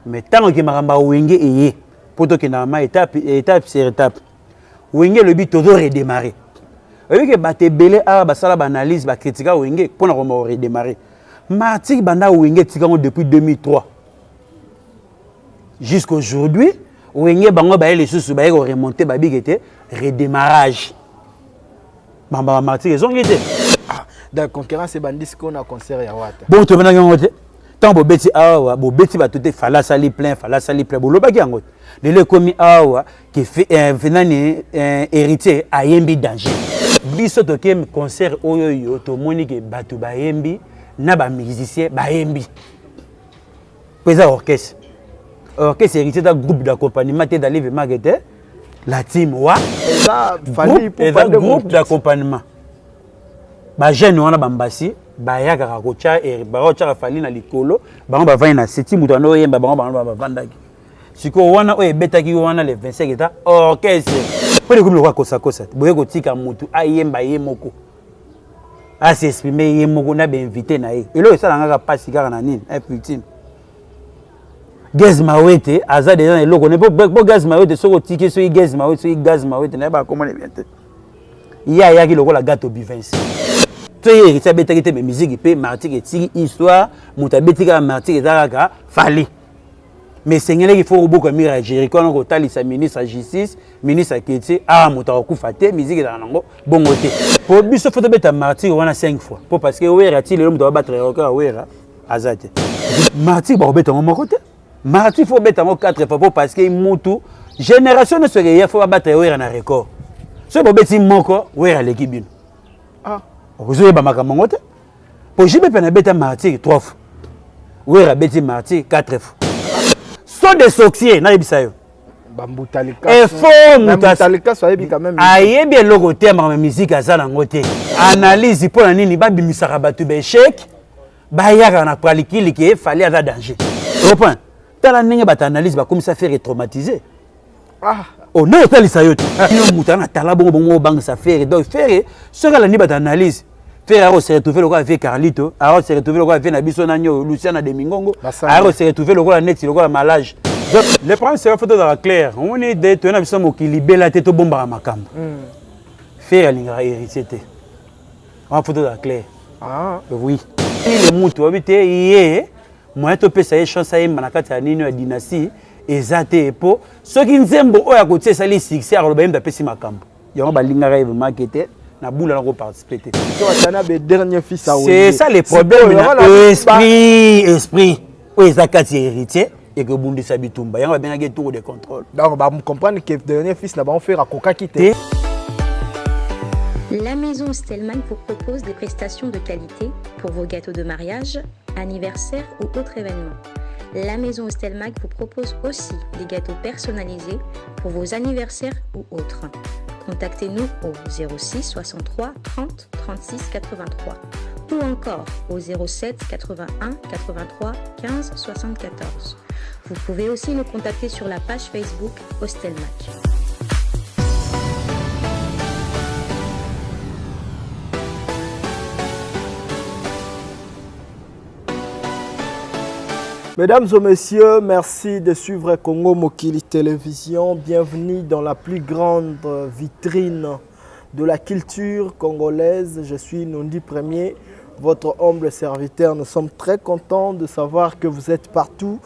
Mais ntango ke makambo ya Wenge eye, mpo tokendaka ma étape étape sur étape, Wenge elobi tozo redémarrer. Oyebi ke bato ebele awa basala baanalyse, bakritika Wenge mpona koma koredémarrer. Martyrs, banda Wenge etikango depuis 2003 jusqu'aujourd'hui, Wenge bango baye lisusu, baye koremonter, babike te redémarrage, bamba bamartyrs ezongi te. Ah, donc concurrence ebandi sikoyo na concert ya Wata. Bongo tobendaki yango te. Ntango bobeti awa, bobeti bato te. Fally asali plein, Fally asali plein, bolobaki yango te. Lelo ekomi awa ke nani, Héritier ayembi danger. Biso toke concert oyo oyo tomoni ke bato bayembi na bamusicien bayembi, mpo eza orchestre. Orchestre Héritier eza groupe d'accompagnement te, ezali vraiment ke te la team wa. Eza Fally. Eza groupe d'accompagnement. Bajeune wana bambasi bayakaka kotya, bakotyaka Fally na likolo, bango bavandi na seti. Moto wana oyemba, bango bango bavandaki. Sikoyo wana oyo ebetaki wana le 25 eza orchestre, mpo ekomi lokola kosakosa te. Boye kotika motu ayemba ye moko, as'exprime ye moko na bainvité na ye. Eloko esalanga kaka mpasi kaka na nini, victime Gaz Mawete aza deja na eloko ne po. Gaz Mawete, soki otiki, soki Gaz Mawete, soki Gaz Mawete, nayebaka komona bien te. Ye ayaki lokola gato bivins to ye. Héritier abetaki te, mais musique mpe Martyrs etiki histoire. Moto abeti kaka Martyrs eza kaka Fally. Mais esengelaki fo kobuka mur ya Jéricho wana, kotalisa ministre ya Justice, ministre ya Culture awa moto akokufa te. Musique ezalaka nango bongo te, po biso fo tobeta Martyrs wana 5 fois, po parce que Wera ti lelo moto abattre record ya Wera aza te. Martyrs bakobeta yango moko te. Martyrs fo obeta yango 4 fois, po parce que mutu génération nyonso ekeya fo babattre Wera na record. Soki bobeti moko, Wera aleki bino. Okozoyeba makambo yango te, po JB mpe nabeta Martyrs 3 fois, Wera abeti Martyrs 4 fois. Saut de sorcier, nayebisa yo. Efo. Moto ayebi eloko te ya makambo ya musique, aza nango te analyse. Mpo na nini babimisaka bato baéchec, bayaka na pralikiliki? Efali aza danger, reprend. Tala ndenge bato analyse bakomisa Ferre traumatisé. Oh, nde otalisa yo te. Yo moto ana tala bongo bongo obangisa Ferre. Donc Ferre soki alandi bato analyse, Ferre ako se retrouver lokola vie Carlito, ako se retrouver lokola vie na biso nani oyo, Luciana de Mingongo, ako se retrouver lokola neti lokola malage. Le problème, c'est faut tozala clair. Omoni de toye na biso mokili bela te, tobombaka makambo. Ferre alingaka Héritier te, wana faut tozala clair. Oui, le mutu oyebi te ye moyen topesa ye chance ayemba na kati ya nini ya dynastie eza te, po soki nzembo oyo akotia esali succès, akoloba ye moto apesi makambo yango. Balingaka ye vraiment ke te na bula na koparticipe te. C'est ça le problème. Esprit, esprit oyo eza kati ya Héritier ekobundisa bitumba yango, babengaki tour de contrôle. Donc bacomprendre que dernier fils na bango Ferre akokaki te. La maison Stellman vous propose des prestations de qualité pour vos gâteaux de mariage, anniversaire ou autres événements. La maison Stelmac vous propose aussi des gâteaux personnalisés pour vos anniversaires ou autres. Contactez-nous au 06 63 30 36 83 ou encore au 07 81 83 15 74. Vous pouvez aussi nous contacter sur la page Facebook Hostelmac. Mesdames et messieurs, merci de suivre Congo Mokili Télévision. Bienvenue dans la plus grande vitrine de la culture congolaise. Je suis Nondi Premier, votre humble serviteur. Nous sommes très contents de savoir que vous êtes partout,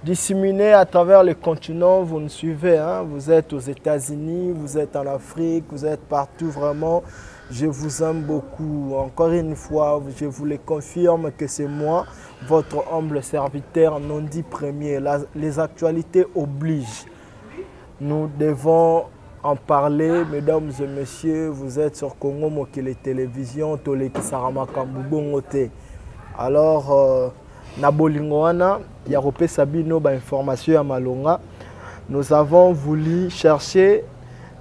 disséminés à travers le continent. Vous nous suivez, hein? Vous êtes aux États-Unis, vous êtes en Afrique, vous êtes partout vraiment. Je vous aime beaucoup. Encore une fois, je vous le confirme que c'est moi, votre humble serviteur, Nondi Premier. Les actualités obligent. Nous devons en parler, mesdames et messieurs. Vous êtes sur Congo Mokili Télévision, Tolekisaka makambo bongo te. Alors, na bolingo wana, ya kopesa bino ba information ya malonga. Nous avons voulu chercher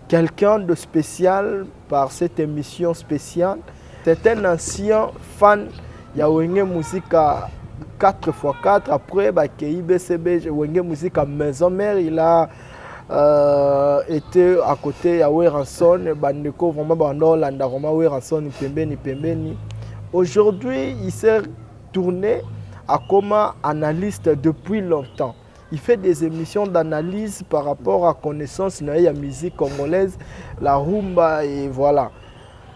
quelqu'un de spécial par cette émission spéciale. C'est un ancien fan ya Wenge Musica 4x4. Après, bah, KIBCB, Wenge Musica Maison Mère, il a été à côté ya Werrason, bandeko vraiment bando landa vraiment Werrason pembeni pembeni. Aujourd'hui, il s'est tourné à comme analyste depuis longtemps. Il fait des émissions d'analyse par rapport à connaissance na ye ya musique congolaise, la rumba et voilà.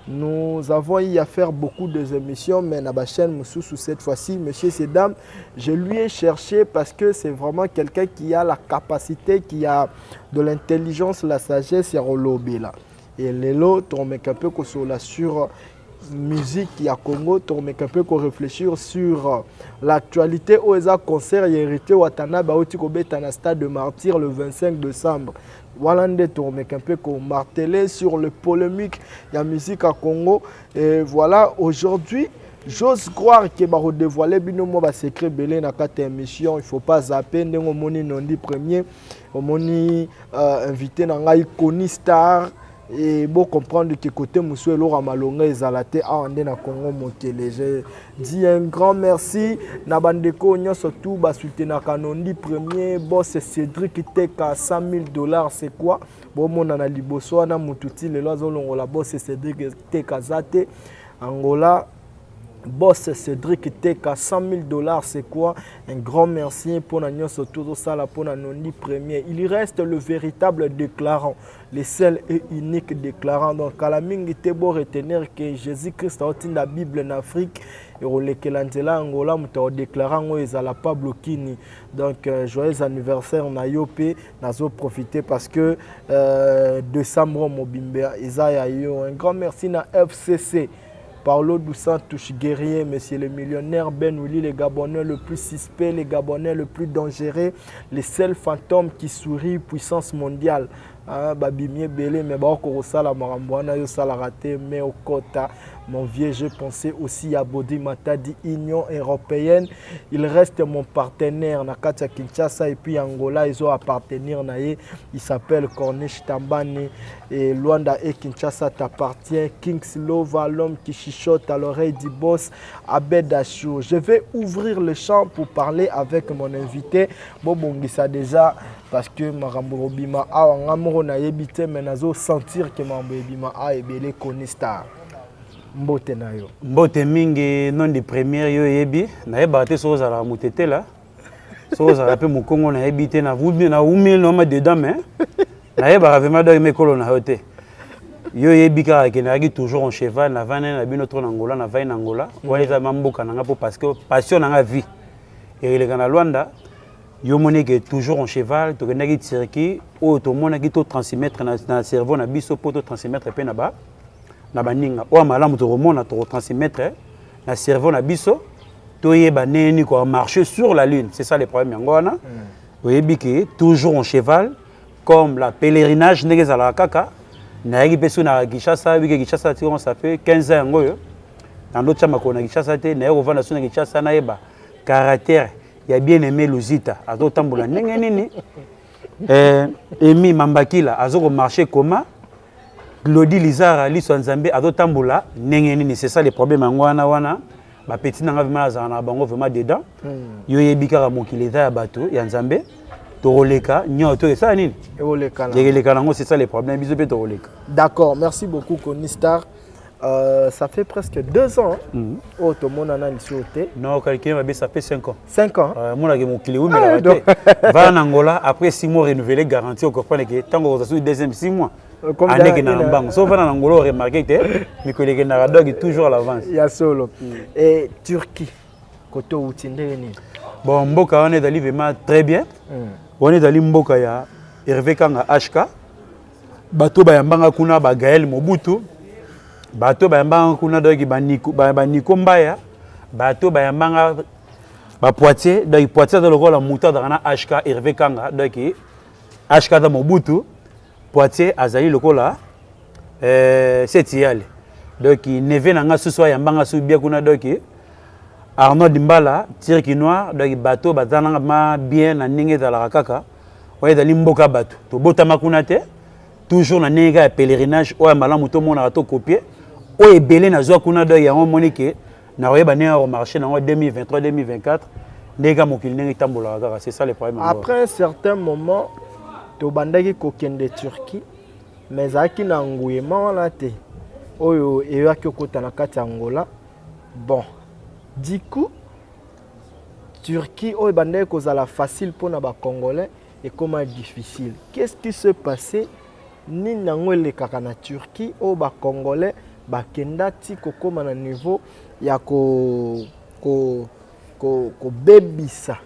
Nous avons eu à faire beaucoup de émissions, mais na ba chaîne mosusu. Cette fois-ci, messieurs et dames, je lui ai cherché parce que c'est vraiment quelqu'un qui a la capacité, qui a de l'intelligence, la sagesse ya kolobela. Et lelo tomeka mpe kosola sur musique ya Congo, tomeka mpe koréfléchir sur l'actualité oyo eza concert ya Héritier Watanabe auti kobeta na Stade de Martyr le 25 décembre. Wana nde tomeka mpe komarteler sur le polémique ya musique ya Congo. Et voilà, aujourd'hui, j'ose croire ke bakodévoile bino mwa basecret ebele na kati ya émission. Il faut pas zapper. Ndenge omoni Nondi Premier, omoni invité na ngai Koni Star, et bo comprendre que côté mosusu eloko ya malonga ezala te. Awa nde na Congo Mokele. Je dis un grand merci na bandeko nyonso tu basoutenaka Nondi Premier, boss Cédric Teka. 100 000 $, c'est quoi? Bomona na liboso wana, mutu ti lelo azolongola boss Cédric Teka aza te. Angola, boss Cédric Teka, 100 000 $, c'est quoi? Un grand merci pour na nyonso tozosala pour na Nondi Premier. Il reste le véritable déclarant, le seul et unique déclarant. Donc kala mingi te, bo retenir que Jésus-Christ aotinda Bible na Afrique, ekolekela nzela Angola. Moto akodéclare yango ezala Pablo Kini. Donc joyeux anniversaire na yo mpe. Nazoprofite parce que décembre mobimba eza ya yo. Un grand merci na FCC Paulo dos Santos guerrier, monsieur le millionnaire Ben Willy, le Gabonais le plus suspect, le Gabonais le plus dangereux, le seul fantôme qui sourit, puissance mondiale. Hein, babimi ebele mais bakokosala makambo wana yo osalaka te. Mais okota, mon vieux, je pensais aussi à Bodi Matadi, Union européenne. Il reste mon partenaire na kati ya Kinshasa et puis Angola ezo appartenir na ye. Il s'appelle Corniche Tambani et Luanda et Kinshasa t'appartient. Kings Lova, l'homme qui chuchote à l'oreille du boss Abed Achour. Je vais ouvrir le champ pour parler avec mon invité. Bobongisa déjà parce que makambo ebima awa, nga moko nayebi te, mais nazo sentir ke makambo ebima awa ebele. Koni Star, mbote na yo. Mbote mingi, Nondi Première. Yo oyebi, nayebaka te soki ozalaka motetela, soki ozalaka mpe mokongo, nayebi te. Naumeli noma dedans, mais nayebaka vraiment donc mekolo na yo te. Yo oyebi kaka ke nayaki toujours en cheval. Navandi na bino trop na Angola, navandi na Angola wana, eza ma mboka na nga mpo parce que passion na nga, vie eleka na Lwanda. Yo moni ke toujours en cheval. Tokendaki Turquie, oyo tomonaki totransmettre na cerveau na biso mpo totransmettre mpe na ba na baninga. Oyo malamu tokomona, tokotransmettre na cerveau na biso, toyeba ndenge nini komarcher sur la lune. C'est ça le problème. Yango wana oyebi ke toujours en cheval, comme la pèlerinage ndenge ezalaka kaka. Nayaki mpe so na Kinshasa. Oyebi ke Kinshasa ti ça fait 15 ans yango oyo nando tia makolo na Kinshasa te. Naye kovanda so na Kinshasa, nayeba caractère ya bien aimé Luzita azotambola ndenge nini, Emi Mambakila azokomarche comment, Glodi Lizara liso ya Nzambe azotambola ndenge nini. C'est ça le problème. Yango wana wana bapeti nanga vraiment azala na bango vraiment dedans. Yo oyebi kaka mokili eza ya bato ya Nzambe. Tokoleka nyonso to esala nini. Ekoleka. Ekoleka nango. C'est ça le problème. Biso mpe tokoleka. D'accord, merci beaucoup Koni Star. Ça fait presque 2 ans oyo tomonana lisusu te. Non, calcul mabe, ça fait 5 ans. 5 ans. Monaki mokili umelaka te. Va na Angola, après 6 mois renouvelé garantie. Okomprendre ke ntango okozwa soki deuxième 6 mois andeke na mbango. So ofanda na Angola, oremarke te mikolo ekendaka, donc toujours à l'avance. Ya solo. Et Turquie, kote outi, ndenge nini? Bon, mboka wana ezali vraiment très bien. Wana ezali mboka ya Hervé Kanga HK. Bato bayambanga kuna, bagael Mobutu, bato bayambanga kuna, donc baniko Mbaya, bato bayambanga bapoitier. Donc Poitier aza lokola motu azalaka na HK Hervé Kanga. Donc HK aza Mobutu, Poitier azali lokola Setiale. Donc neve na nga susu ayambanga su bia kuna, donc Arnold Mbala Turki Noir. Donc bato baza nanga ma bien na ndenge ezalaka kaka. Oyo ezali mboka bato tobotama kuna te, toujours na ndenge kaka ya pèlerinage. Oyo ya malamu tomonaka, tokopie oyo ebele nazwa kuna. Donc yango omoni ke nakoyeba ndenge ya komarche nango 2023 2024, ndenge kaka mokili ndenge etambolaka kaka. C'est ça le problème. Après un certain moment, tobandaki kokende Turquie, mais ezalaki na nguyema wana te oyo eyaki okota na kati ya Angola. Bon, du coup Turquie oyo ebandaki kozala facile mpona bacongolais ekoma difficile. Qu'est-ce qui se passait? Nini yango elekaka na Turquie oyo bacongolais bakenda ti kokóma na niveau ya kobebisa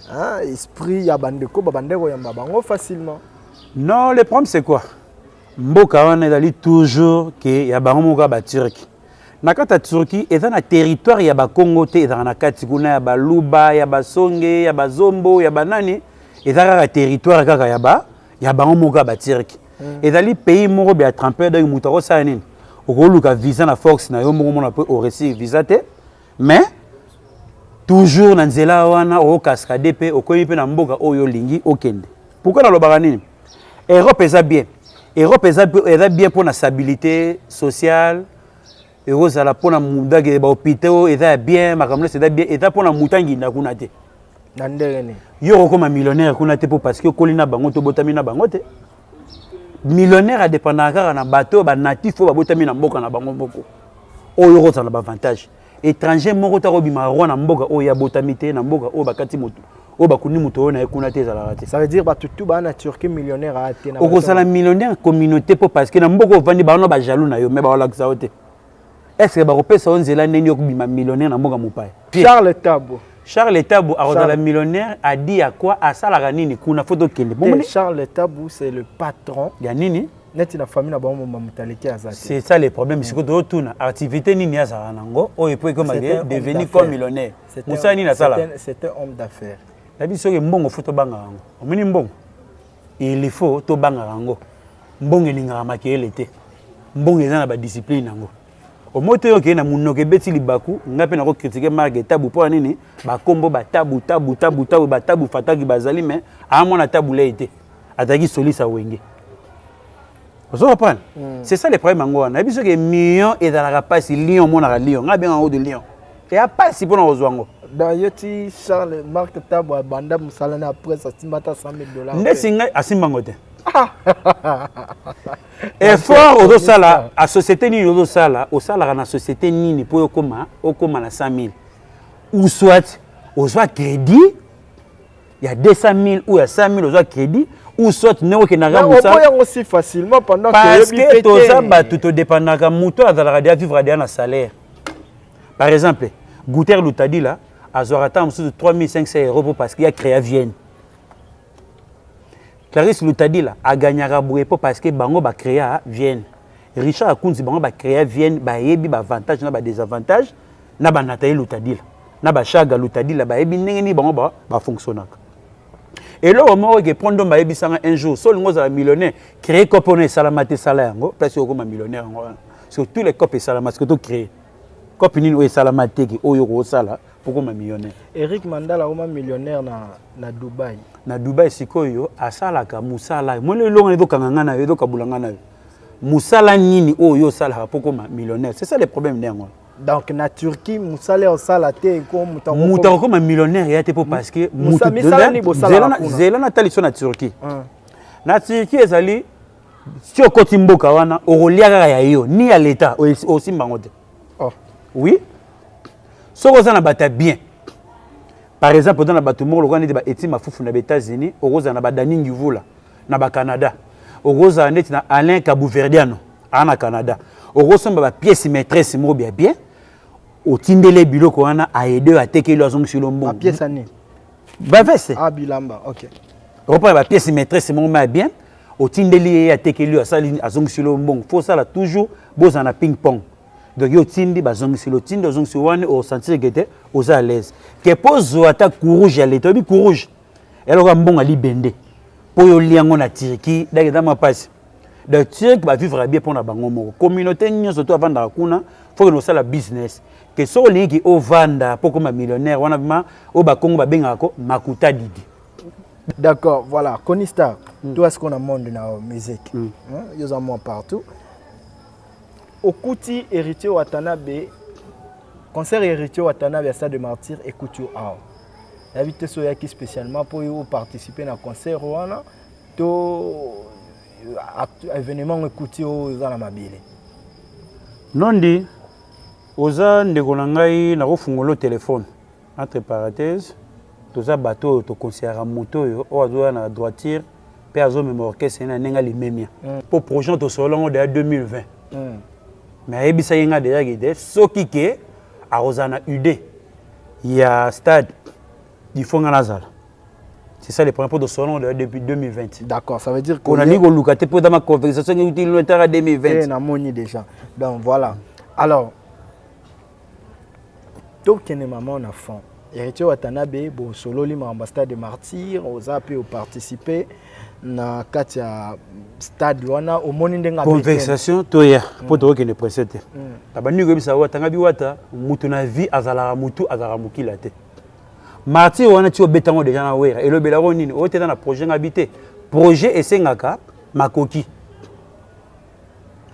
hein, esprit ya bandeko babandaki koyamba bango facilement? Non, le problème, c'est quoi? Mboka wana ezali toujours ke ya bango moko ya baturki. Na kati ya Turquie, eza na territoire ya Bakongo te. Ezalaka na kati kuna ya Baluba, ya Basonge, ya Bazombo, ya banani. Eza kaka territoire kaka ya bango moko ya baturki. Ezali pays moko ya trempe. Donc moto akosala nini? Okoluka visa na force na yo moko, mona mpe oréussir visa te, mais toujours na nzela wana okocascader mpe okomi mpe na mboka oyo olingi okende. Pourquoi nalobaka nini? Europe eza bien. Europe eza bien mpona stabilité sociale, ekozala mpona mudake, bahôpitaux eza ya bien, makambo nyonso eza bien. Eza mpona moto anginda kuna te. Na ndenge nini? Yo okokoma millionnaire kuna te, mpo parce que okoli na bango, tobotami na bango te. Millionnaire adépendaka kaka na bato oyo banatif, oyo babotami na mboka na bango moko, oyo okozala na baavantage. Étranger moko ta kobima roi na mboka oyo abotami te, na mboka oyo bakati moto, oyo bakundi moto oyo na ye kuna te, ezalaka te. Ça veut dire bato tu baa na Turquie, millionnaire aya te? Okozala millionnaire communauté, mpo parce que na mboka ovandi, bawana bajaloux na yo, mais baolakisa yo te. Est ce que bakopesa yo nzela ndenge okobima millionnaire na mboka mopaya? Charles Tabo. Charles Tabo akozala millionnaire adi ya quoi? Asalaka nini kuna? Fo tokende. Charles Tabo, c'est le patron. Ya nini? Neti na famille na bango moto aleki aza te. C'est ça le problème. Sikoyo tozotuna activité nini azalaka nango oyo epo ekoma devenir comme millionnaire. Mosala nini asala? C'est un homme d'affaires. Nayebi soki mbongo, fo tobangaka yango. Omoni, mbongo, il faut tobangaka yango. Mbongo elingaka makeyele te. Mbongo eza na badiscipline yango. Omoi te, okeye na monoko ebeti libaku. Ngai mpe nakocritiquer Mark Tabu. Mpo ya nini? Bakombo batabu, tabu, tabu, tabu, batabu fataki bazali, mais amwana Tabu Ley te, azalaki solisa Wenge. Ozo comprendre? C'est ça le problème yango wana. Nayebi soki million ezalaka mpasi. Lion, omonaka lion, ngai abenga yango de lion, eya mpasi mpona kozwa yango. Donc yo ti Charles Mark Tabo abanda mosala na presse, asimba ata 100 000 $? Ndesi ngai asimbango te. Effort ozosala a société nini ozosala, osalaka na société nini mpo okóma na 100 000? Ou soit ozwa crédit ya 200 000 ou ya 100 000, ozwa crédit, ou soit ndenge okendaka mosala yango si facilement pendant parce que toza bato todépendaka. Moto azalaka deya vivre deya na salaire. Par exemple, Guter Lutadila azwaka ntango mosusu 3500 € mpo parce que ya créa Vienne. Clarisse Lutadila aganyaka boye mpo parce que bango bacréa Vienne. Richard Akunzi, bango bacréa Vienne, bayebi baavantage na badésavantage na banathalie Lutadila na bashaga Lutadila, bayebi ndenge nini bango bafonctionnaka. Eloko moko ke mpo ndomba ayebisanga un jour: so olingi ozala millionnaire, créer coop wana esalama te, esala yango place okoma millionnaire. Yango wana, parce que tous les coop esalama, parce que tocréer coop nini oyo esalama te ke oyo okosala mpo koma millionnaire? Eric Mandala akoma millionnaire na Dubai. Na Dubai. Sikoyo asalaka mosala moni elongo ezokanga nga na yo, ezokabula nga na yo. Mosala nini oyo osalaka mpo koma millionnaire? C'est ça le problème nde yango. Donc na Turquie, mosala osala te? Moto akokoma millionnaire ya te, mpo parce que zela natali so na Turquie. Na Turquie ezali, si okoti mboka wana, okolia kaka ya yo, ni ya leta osimba yango te. Oh. Oui, soki oza na bato ya bien, par exemple oza na bato moko lokola neti baeti mafufu na baÉtats-Unis, okozala na badani Ngivula na baCanada, okozala neti na Alain Kabuverdiano aa na Canada, okosomba bapièce maîtresse moko bia bien, otindeli biloko wana, aide oyo atekeli, azongisi lo mbongo. Bapièce nini? Baveste. Ah, bilamba, ok. Okopona bapièce maîtresse moko ma ya bien, otindeli ye, atekeli yo, asali, azongisi lo mbongo. Fo osala toujours, bozala na ping pong. Donc yo otindi, bazongisi lo, otindi, ozongisi wana, osentir ke te oza à l'aise ke mpo ozwa ata kuruge ya leta. Oyebi kuruge eloko ya mbongo ya libende mpo oyo olia yango na Turquie. Donc eza mwa mpasi. Donc Turc bavivre bien mpona bango moko. Communauté nyonso to avandaka kuna, fo kende kosala business ke soki olingi ovanda mpo okoma millionnaire wana ma oyo Bakongo babengaka ko makuta didi. D'accord, voilà. Kony Star, toi, est-ce qu'on a monde na musique? Hein? Yo moi partout. Okuti Héritier Watanabe, concert Héritier Watanabe à Stade de Martyr, ekuti yo awa. Yabi te so yaki spécialement pour yo participer na concert wana to événement ekuti oyo eza na mabele? Nondi, oza ndeko na ngai, nakofungola telefone entre parenthèse. Toza bato oyo toconsidéraka moto oyo oyo azoya na droiture mpe azomema orchestre na ndenge alimemia mpo projet tosolola yango deja 2020. Mais ayebisaki nga deja ke soki ke akozala na idée ya stade, il faut nga nazala. C'est ça le problème, mpo tosolola yango deja depuis 2020. D'accord, ça veut dire que nani koluka te mpo eza ma conversation euti lointaka 2020. Namoni déjà. Donc voilà, alors tokende mama na fond. Héritier Watanabe, bosololi makambo ya Stade de Martyr, oza mpe oparticipe na kati ya stade wana, omoni ndenge conversation toya mpo tokokende presse te. Babandi koyebisa Wata, nga bi Wata, mutu na vie azalaka mutu, azalaka mokila te. Martyr wana ti obetango deja na Wera, elobelako nini oyo te? Eza na projet. Nga bi te, projet esengaka makoki,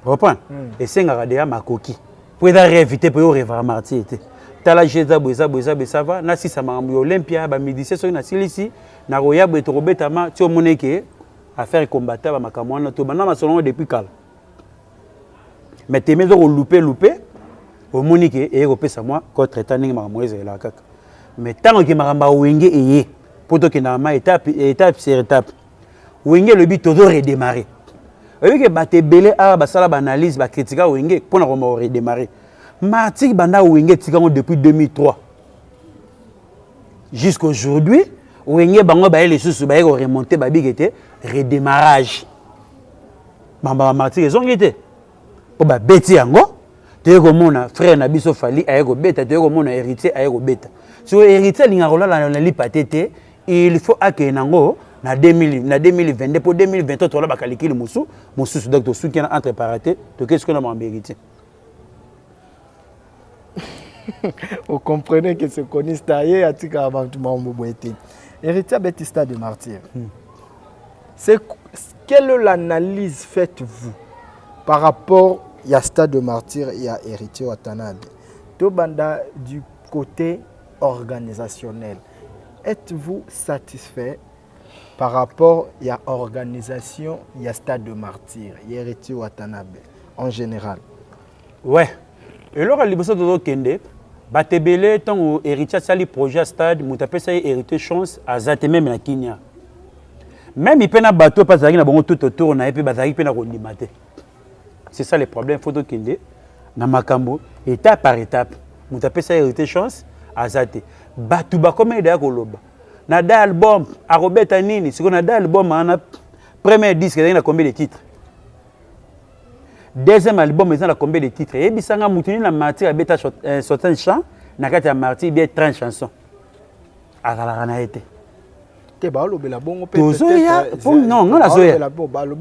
reprendre esengaka deja makoki po eza rêve te, mpo yo rêvaka Martyr te. Tala, je eza boye, eza boye, eza boye, ça va, nasisa makambo ya Olympia, bamusicien, soki nasilisi nakoya boye, tokobetama. Ti omoni ke affaire combattant, bamakambo wana tobanda masolo yango depuis kala, mais teme eza kolupe lupe, omoni ke eye kopesa mwa contretemps ndenge makambo ezelaka kaka. Mais ntango ke makambo ya Wenge eye, mpo tokendaka ma étape étape sur étape, Wenge elobi tozo redémarrer. Oyebi ke bato ebele awa basala baanalyse, bakritika Wenge mpona koma koredémarrer Martyr. Banda Wenge etikango depuis 2003 jusqu'aujourd'hui, Wenge bango baye lisusu, baye koremonter, babike te redémarrage. Bamba bamartyr ezongi te mpo babeti yango. Toye komona frère na biso Fally aye kobeta, toye komona Héritier aye kobeta. So Héritier alingaka kolala na lipa te te, il faut akende nango na 2000, na 2022, mpo 2023 tola bakalikili mosusu mosusu. Donc tosuki na entre parenthèse, tokei sikoyo na makambo Héritier. Vous comprenez que c'est connu ye atikaka bato makambo boye te. Héritier abeti Stade de Martyr. C'est quelle est l'analyse faites-vous par rapport ya Stade de Martyr ya Héritier Watanabe? Tobanda du côté organisationnel, êtes-vous satisfait par rapport ya organisation ya Stade de Martyr ya Héritier Watanabe en général? Ouais, eloko ya liboso, tozokende bato ebele. Ntango Héritier asali projet ya stade, moto apesa ye Héritier chance aza te. Même na Kinia, même mpe na bato mpe azalaki na bango tout autour na ye mpe bazalaki mpe na kondima te. C'est ça le problème. Faut tokende na makambo étape par étape. Moto apesa ye Héritier chance aza te. Bato bakomi deya koloba na da album akobeta nini sikoyo. Na da album wana, premier disque ezalaki na combien de titres? Deuxième album eza na combien de titres? Eyebisanga motu nini na Martyr abeta 60 chant na kati ya Martyr, bien 30 chansons azalaka na ye te. Te, balobela bongo mpe. Tozoya, non, nga nazoya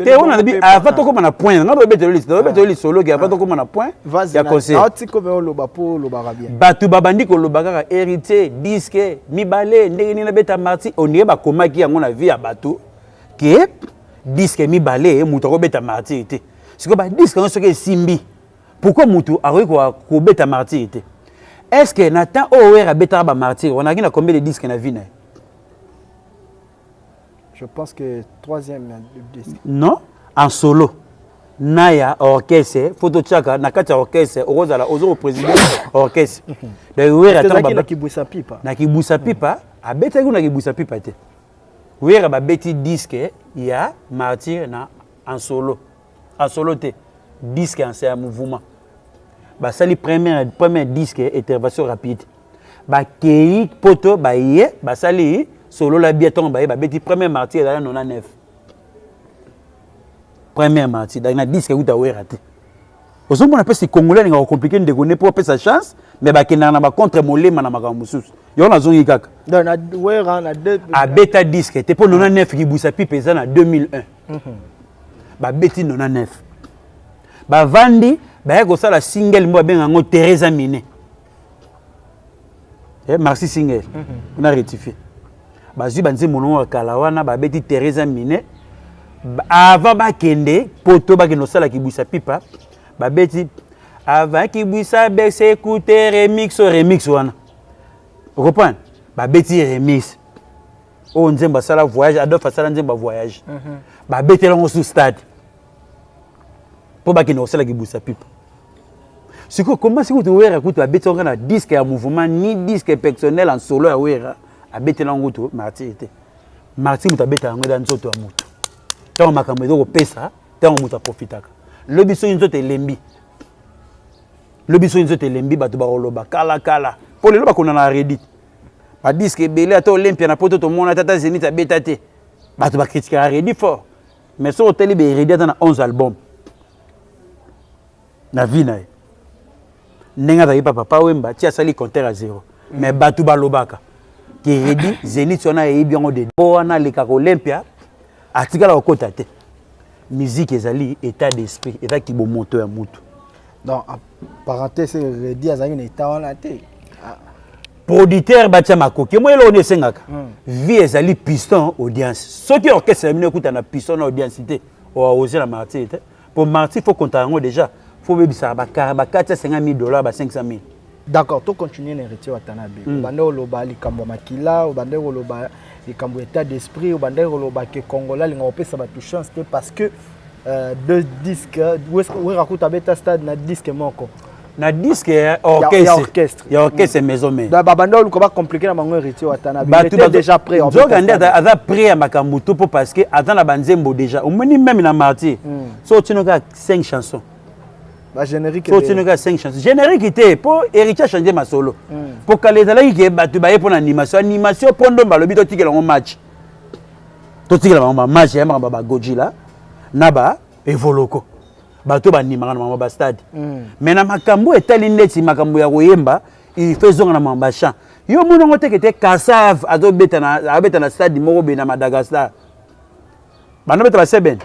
te. Wana nabi avant tokóma na point, nga tobetelo lisolo ke avant tokóma na point ya conseil. Atikome oloba mpo olobaka bien. Bato babandi koloba kaka Héritier disque mibale, ndenge nini abeta Martyr? Ondire bakomaki yango na vie ya bato ke disque mibale moto akobeta Martyr te. Sikoyo badisque yango soki esimbi, pourquoi moto akoki kobeta Martyr te? Est ce que na temps oyo Wera abetaka bamartyr wana, azalaki na combien de disque na vie na ye? Je pense que troisième disque. Non, en solo na ya orchestre, faut totiaka na kati ya orchestre, okozala ozo koprésider orchestre. Donc Wera na Kibuisa Pipa. Na Kibuisa Pipa abetaki, na Kibuisa Pipa te. Wera babeti disque ya Martyr na en solo, en solo te, disque en ya mouvement. Basali première disque Intervention rapide, bakei poto, baye basali solo la bia. Ntongo baye babeti première Martyr ezala 99, première Martyr. Donc na disque ekuta Wera te. Ozomona mpesi Congolais alingaka kocompliquer ndeko ne mpo apesa chance, mais bakendaka na bacontre molema na makambo mosusu. Yango nazongi kaka. Abeta disque te mpo 99 Kibuisa Pipe eza na 2001. Babeti 99, bavandi, baye kosala single mbo babenga yango Teresa Mine, merci single. On a rectifié, bazwi banzembo nongo ya kala wana, babeti Teresa Mine avant bakende poto, bakende kosala Kibwisa Pipa. Babeti avant Kibwisa bese, écoute remix, remix wana, reprendre, babeti remix oyo nzembo asala voyage, Adolphe asala nzembo ya voyage. Babetela yango sous stade mpo bakende kosala Kibwisa Pipa. Sikoyo koma sikoyo Wera kutu abeti yango na disque ya mouvement, ni disque personnel en solo ya Wera. Abetela yango kutu Martyr te. Martyr moto abetaka yango eza nzoto ya moto. Ntango makambo ezo kopesa, ntango moto aprofitaka. Lobi soki nzoto elembi, lobi soki nzoto elembi, bato bakoloba kala kala. Mpo lelo bakona na Reddy. Ba disque ebele ata Olympia na poto tomona tata Zenith abeta te. Bato bakritikaka Reddy fort. Mais soki otali ba Reddy ata na 11 album na vie na ye. Ndenge azalaki pa Papa Wemba ti asali compteur à zéro. Mais bato balobaka ke Reddy Zenith wana ayebi yango de po wana alekaka Olympia atikala kokota te. Musique ezali état d'esprit, eza kibomoto ya mutu. Donc en parenthèse, Reddy azalaki na état wana te. Producteur batia makoki moi eloko nini esengaka vie ezali piston audience. Soki orchestre ya bino ekuta na piston na audience te, oaose na Martyr te. Po Martyr faut compter yango déjà, faut bebisaka ba 450 000 $, ba 500 000. D'accord, to continuer na Héritier Watanabe. Obanda koloba likambo ya makila, obanda koloba likambo ya état d'esprit, obanda koloba ke Congolais alinga kopesa bato chance te parce que deux disques Wera kuta abeta stade na disque moko. Na disque ya orchestre. Orchestre. Ya orchestre Maison Mère. Donc babanda oluka bacompliquer na bango Héritier Watanabe. Il était déjà prêt. Nzoka nde aza prêt ya makambo to mpo parce que aza na banzembo déjà. Omoni même na Martyr, so otino kaka 5 chansons. Bagénérique. So otino kaka 5 chansons, générique te, mpo Héritier achange masolo. Mpo kala ezalaki ke bato baye mpo na animation, animation mpo ndomba balobi totikela yango match, totikela bango bamatch ya makambo ya bagojila na ba evoloko, bato banimaka na makambo bastade. Mais na makambo etali neti makambo ya koyemba, il faut ezonga na makambo ya chant. Yo moni yango teke te, Kassav azobeta na, azobeta na stade moko boye na Madagascar, bandobeta baseben,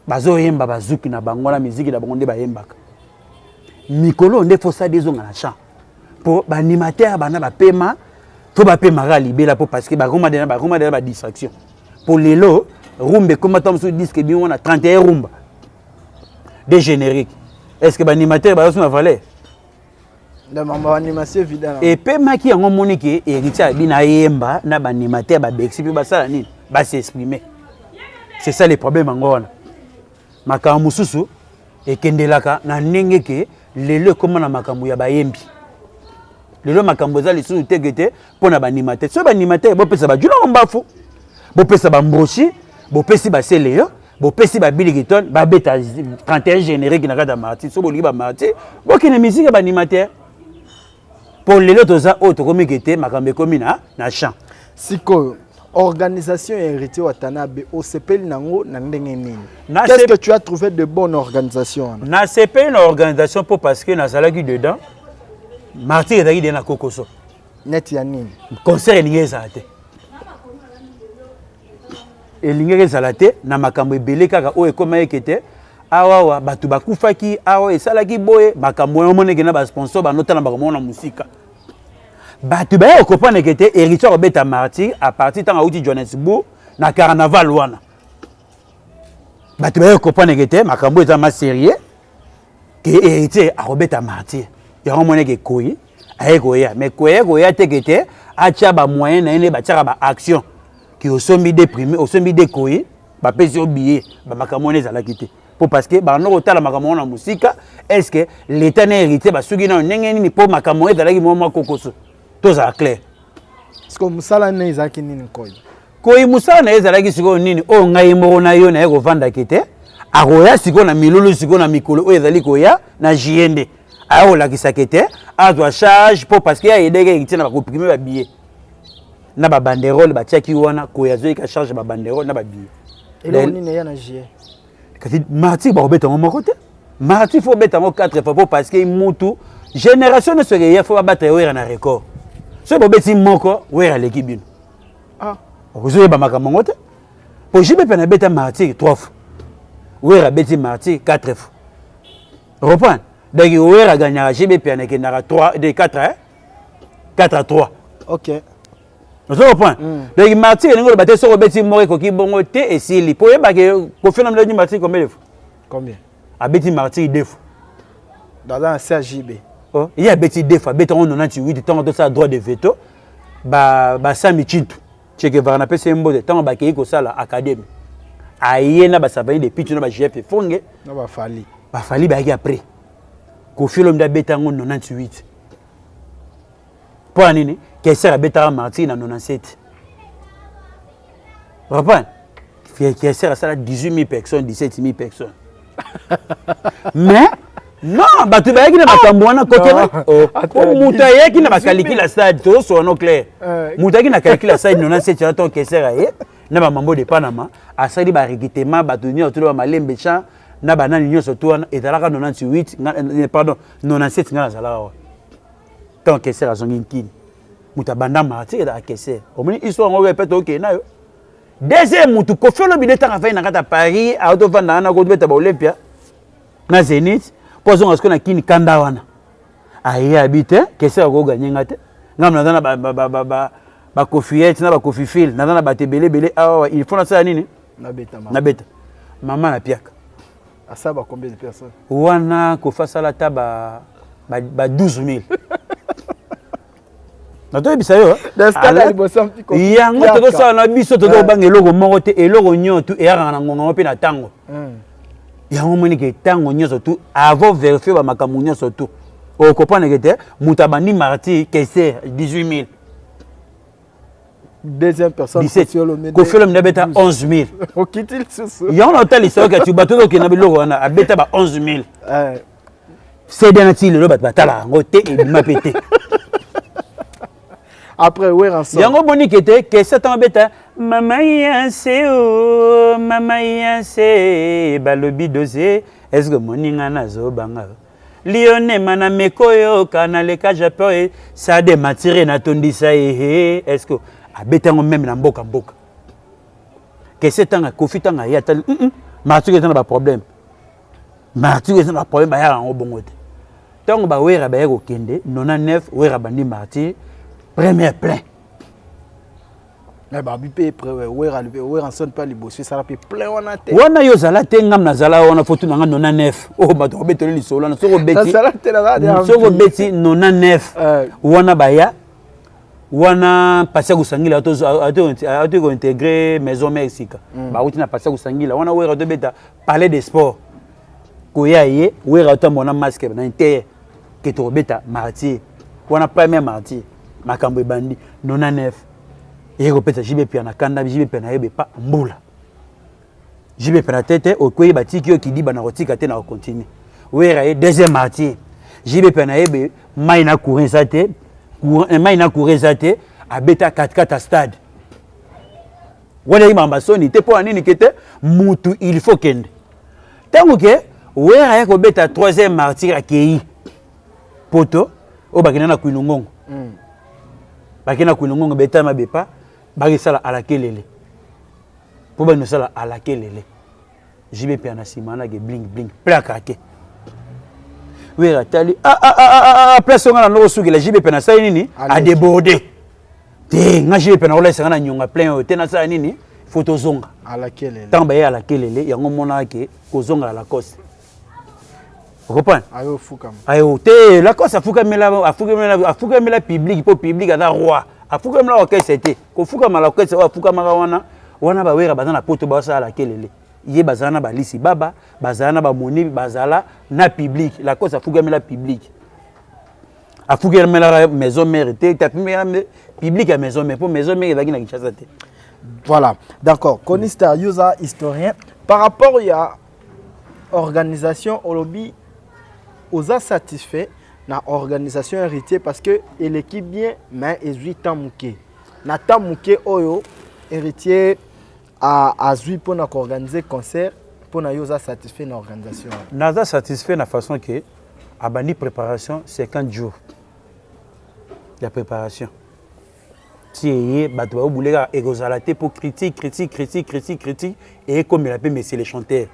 bazoyemba bazuki na bango na miziki na bango nde bayembaka. Mikolo nde faut stade ezonga na chant, mpo baanimateur bana bapema, fo bapemaka libela, mpo parce que bakoma dena badistraction. Mpo lelo rumba ekoma ta mosusu disque ebimi wana 31 rumba de générique. Est ce que baanimateur baza so na valeur? Animation évident. Epemaki yango, omoni ke Héritier abi nayemba na baanimateur babexi mpe basala nini, bas'exprimer. C'est ça le problème. Yango wana makambo mosusu ekendelaka na ndenge ke lelo ekóma na makambo ya bayembi. Lelo makambo eza lisusu teke te mpo na baanimateur. Soki baanimateur bopesa bajuna mbafu, bopesa bambroshi, bopesi baseleyo, bopesi babilikiton, babeta 31 générique na kati ya Martyr. So bolingi bamartyr, bokende musique ya baanimateur, mpo lelo toza oyo tokomi ke te, makambo ekomi na champ. Sikoyo organisation ya Héritier Watanabe, osepeli nango na ndenge nini? Qu'est-ce que tu as trouvé de bonne organisation wana? Nasepeli na organisation mpo parce que nazalaki dedans. Martyr ezalaki de na kokoso. Neti ya nini? Concert elingi ezala te, elingaki ezala te na makambo ebele kaka oyo ekóma eke te. Awawa bato bakufaki awa, esalaki boye makambo wana. Omoneke na basponsor banotala makambo wana mosika. Bato baya kocomprendre ke te, Héritier akobeta Martyr à partir ntango auti Johannesburg na carnaval wana. Bato baya kocomprendre ke te, makambo eza ma sérieux ke Héritier akobeta Martyr. Yango omoneke ekoyi aye koya, mais koya koya te ke te atya bamoyen na ye nde batiaka baaction ke osombi de prime, osombi de koyi, bapesi yo billet. Bamakambo wana ezalaki te mpo parce que banda kotala makambo wana na mosika. Est ce que l'état na Héritier basuki nano ndenge nini? Mpo makambo oyo ezalaki mwa mwa kokoso, tozala clair. Sikoyo mosala nini ezalaki nini, Nkoyi? Koyi mosala na ye ezalaki sikoyo nini? Oyo ngai moko na yo naye kovandaki te. Akoya sikoyo na milulu, sikoyo na mikolo oyo ezali koya na juillet nde aya kolakisaka te azwa charge, mpo parce que ayedaki Héritier na bakoprime babillet na babanderole batiaki wana. Koya azoyika charge ya babanderole na babillet. Eloko nini eya na juillet? Kasi Martyr bakobeta yango moko te. Martyr faut obeta yango 4 fois, mpo parce que mutu génération nyonso ekeya, faut babata Wera na record. Soki bobeti moko, Wera aleki bino. Ah. Okozoyeba makambo yango te, po JB mpe nabeta Martyr 3 fois, Wera abeti Martyr 4 fois. Reprendre, donc Wera gagnaka, JB mpe anakendaka 3 de 4, hein? 4 à 3. Ozo comprendre? Donc Martyr elingi oloba te soki obeti moko ekoki bongo te, esili. Po oyebake Koffi na mledi Martyr combien de fois? Combien? Abeti Martyr deux fois. Dans un CGB. Oh, ye abeti deux fois, abeti yango 98 ntango tosala droit de veto, basami Chintu Che Guevara, napesi ye mbote, ntango bakei kosala académie, aye na basavani de Pitu na bagf Fonge. Na bafali. Bafali bayaki après. Koffi Olomide abeta yango 98. Mpo ya nini? Kester abetaka Martyr na 97. Reprendre. Kester asala 18 000 personnes, 17 000 personnes. Mais non, bato bayaki na makambo wana kote oh. Moto ayaki na bakalikile ya stade, tozosola no clair. Moto ayaki na kalikile ya stade 97 wana ntongo Kester aye na bamambo de Panama, asali barecrutement bato nyonso tolo bamalembe champ na banani nyonso to wana ezalaka 98, eh, pardon, 97 ngai nazalaka wana. Ntango Kester azongi nkini, moto abanda Martyr ezalaka Kester. Omoni histoire yango mpe tokende na yo. Deuxième motu, Koffi Olomide, ntango afai na kati ya Paris, aotovanda wana kobeta baOlympia na Zénith mpo azonga sikoyo na kini kanda wana, aye abi te, Kester akoganye nga te, ngai naza na bakofiete na bakofifile, naza na bato ebele ebele awa, il faut nasala nini? Nabeta mama na piaka. Asala ba combien de personnes? Wana Kofi asala ata ba 12 000. Natoyebisa yo yango, tozosala na biso, tozobanga eloko moko te. Eloko nyonso tu eyakaka na ngonga mpe na ntango yango. Omoni ke ntango nyonso tu avant vérifier bamakambo nyonso tu, okocomprendre ke te, moto abandi Martyr, Kester, 18 000. Deuxième personne? 17. Koffi Olomide abeta 11 000. Okiti lisusu. Yango na otalisa yoka ti bato okenda biloko wana, abeta ba 11 000. CD na ti lelo bato batalaka yango te, ebima mpe te. Après Werrason? Yango boni ke te, Kester ntango abeta mama yanse o mama yanse, balobi dose est-ce moninga nazobanga lionema na meko oyoka naleka Japon e sade matire natondisa ye. Est ce que abeta yango meme na mboka mboka? Kester ntango Kofi, ntango aye atali Martyr eza na baproblème, Martyr eza na baproblème, bayaka yango bongo te. Ntango bawera baye kokende 99, Wera bandi Martyr premier plein. Mais babi mpe Wera, Werrason mpe liboso esala mpe plein wana te. Wana yo ozala te, ngam nazala wana. Fotu na nga 99 oyo bato babetoli lisolo wana, soki obeti, soki obeti 99 wana, baya wana pasi ya kosangila ati kointégrer Maison Mère sika, bauti na pasi ya kosangila wana, Wera tobeta Palais de Sport, koya ye Wera otambola na masque na inter ke tokobeta Martyr wana, premier Martyr. Makambo ebandi 99, eye kopesa JB Mpiana na kanda. JB Mpiana yebe pa mbula, JB Mpiana te te, okwei, batiki yo kidiba na kotika te na kocontinue. Wera ye deuxième Martyr, JB Mpiana yebe mai na courant eza te, mai na courant eza te, abeta katikati ya stade wana. Ye makambo soni te, mpo na nini ke te, mutu il faut kende. Ntango ke Wera ye kobeta troisième Martyr, akei poto oyo bakenda na Kwilungongo, bakenda na Kwilungongo, betama bepa bakesala alakelele mpo bani osala alakelele. JB mpe na nsima nake bling bling plaka te. Wera atali ah, ah, ah, ah, place onga na ndoko osukela. JB mpe nasali nini? Adéborde te. Nga JB mpe nakolakisa nga na nyonga plein oyo te, nasala nini? Faut tozonga. Ntango baye alakelele yango, monaka ke kozonga ya Lacoste, ocomprendre? Ayo te, Lacoste afukamela, afukamela, afukamela public mpo public aza roi. Afukamela orchestre te. Kofukama la orchestre oyo afukamaka wana wana, bawera baza na poto, basala kelele ye, bazala na balisi baba, bazala na bamoni, bazala na public. Lacoste afukamela public, afukamelaka Maison Mère te, afukamela public ya Maison Mère mpo Maison Mère ezalaki na Kinshasa te. Voilà, d'accord. Kony Star, yoza historien, par rapport ya organisation, olobi oza satisfait na organisation Héritier parce que eleki bien, mais ezwi temps moke. Na temps moke oyo Héritier azwi mpona koorganiser concert, mpona yo oza satisfait na organisation wana? Naza satisfait na façon ke abandi préparation, 50 jours ya préparation ti eye bato baobule kaka ekozala te mpo critique, critique, critique, critique, critique eyekomela mpe monsieur le chanteur,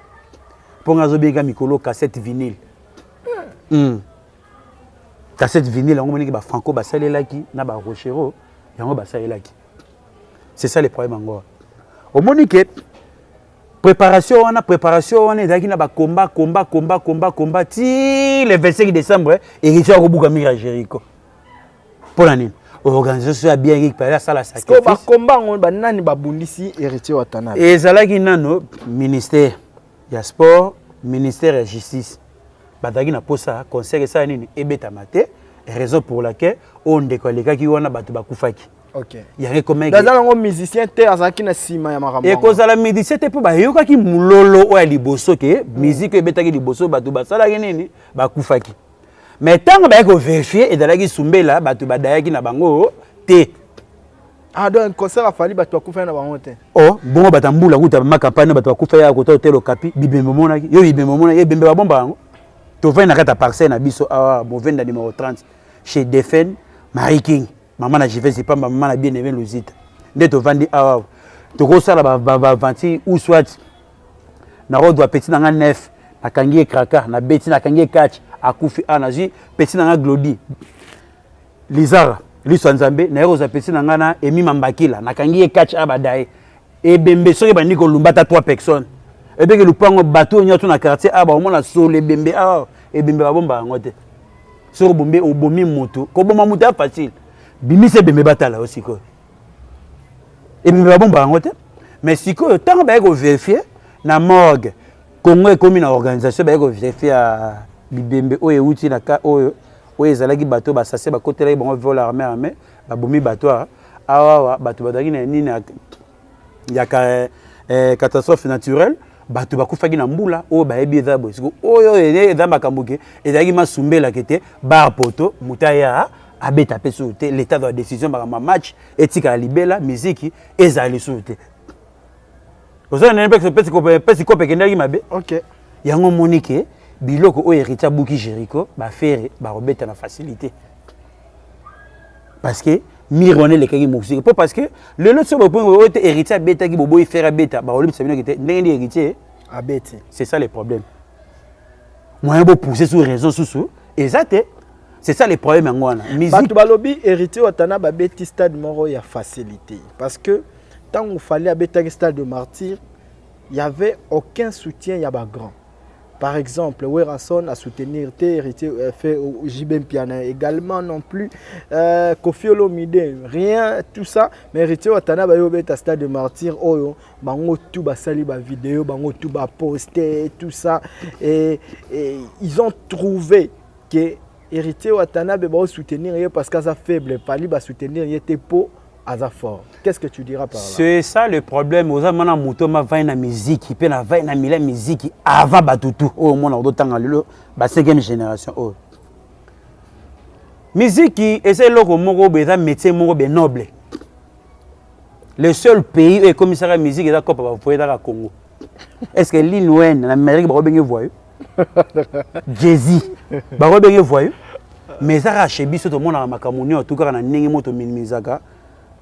mpo nga azobenga mikolo cassette vinyle. Cassette vinyle yango moniki bafranco basalelaki na barochero yango basalelaki. C'est ça le problème yango. Omoni ke préparation wana, préparation wana ezalaki na bakomba, komba, komba, komba, komba ti le 25 décembre Héritier akobuka mur ya Jéricho. Mpo na nini? Organisation ya bien, Eric pale asala sacrifice. Bakomba yango, banani babundisi Héritier Watanabe? Ezalaki nano ministère ya sport, ministère ya justice. Bazalaki na posa concert esala nini? Ebetama te. Raison pour laquelle oyo ndeko alekaki wana, bato bakufaki. Yango ekomaki. Aza nango musicien te, azalaki na nsima ya makambo yango. Ekozala musicien te, mpo bayokaki mololo oyo ya liboso ke musique oyo ebetaki liboso, bato basalaki nini? Bakufaki. Mais ntango bayaki kovérifier, ezalaki sumbela, bato badayaki na bango te. Ah, donc concert afali, bato bakufaki na bango te? O bongo bato ya mbula kuta makampagne, bato bakufa ya kota hotel Okapi. Bibembe omonaki yo, bibembe omonaki, ebembe babomba yango. Tovandi na kati ya parcelle na biso awa, Movenda numéro 30, chez Defen Marie King, mama na Jive Zipamba, mama na Bien Aimé Luzita. Nde tovandi awa, tokosala baventure ou soit nakodwa petit na nga nef, nakangi ye kraka, nabeti, nakangi ye catch, akufi. A nazwi petit na nga Glodi Lizara, liso ya Nzambe, naye kozwa petit na nga na Emi Mambakila, nakangi ye catch, a badaye ebembe. Soki ebandi kolumba ata 3 personnes, ebenge lupango, bato oyo nyonso na quartier awa bakomona solo ebembe awa. Ebembe babomba yango te. Soki obombi, obomi motu. Koboma motu ya facile, bimisa ebembe, batala yo. Sikoyo ebembe babomba yango te. Mais sikoyo ntango baye kovérifier na morgue, Congo ekomi na organisation, baye kovérifier ya bibembe oyo euti na ka oyo, oyo ezalaki bato basase, bakotelaki bango vol armé, armé babomi bato awa awa, bato bazalaki na nini ya catastrophe naturelle, bato bakufaki na mbula oyo bayebi eza boye. Siko oyo eza makambo ke ezalaki masumbelaki te. Bar poto, moto aya abeta mpe susu te. L'état de la décision, makambo ya match etikala libela, miziki ezala lisusu te. Oza nene mpesi kope ekendaki mabe. Yango omoni ke biloko oyo Héritier abuki Jéricho, baFerre bakobeta na facilité, parce que mire wana elekaki mosika. Mpo parce que lelo so bopongo oyo te, Héritier abetaki, boboyi Ferre abeta, bakolobisa bino te ndenge nde Héritier abeti. C'est ça le problème. Moyen bopousser sur raison susu eza te. C'est ça le problème yango wana. Bato balobi Héritier Watana babeti stade moko ya facilité, parce que ntango Fally abetaki stade de Martyr, il y avait aucun soutien ya bagrand. Par exemple, Werrason a soutenir te Héritier, fait JB Mpiana également non plus, Koffi Olomide rien, tout ça. Mais Héritier Watana bayo beta stade de Martyr oyo bango tout basali ba vidéo, bango tout ba posté, tout ça, et ils ont trouvé que Héritier Watanabe ba soutenir ye parce qu'aza faible, Fally ba soutenir ye te po aza fort. Qu'est-ce que tu diras par là? C'est ça le problème. Oza mana moto mavai na miziki mpe na vai na mila miziki avant bato tu oyo omona ozotanga lelo ba cinquième génération oyo. Miziki eza eloko moko boye, eza métier moko be noble. Le seul pays oyo ekomisaka musique eza kopa bavoye, ezaka Congo. Est ce que Lil Wayne na Amérique bakobenge voyou? Jay-Z bakobenge voyou? Mais eza kaka chez biso tomonaka makambo nyonso tu kaka na ndenge moko tominimisaka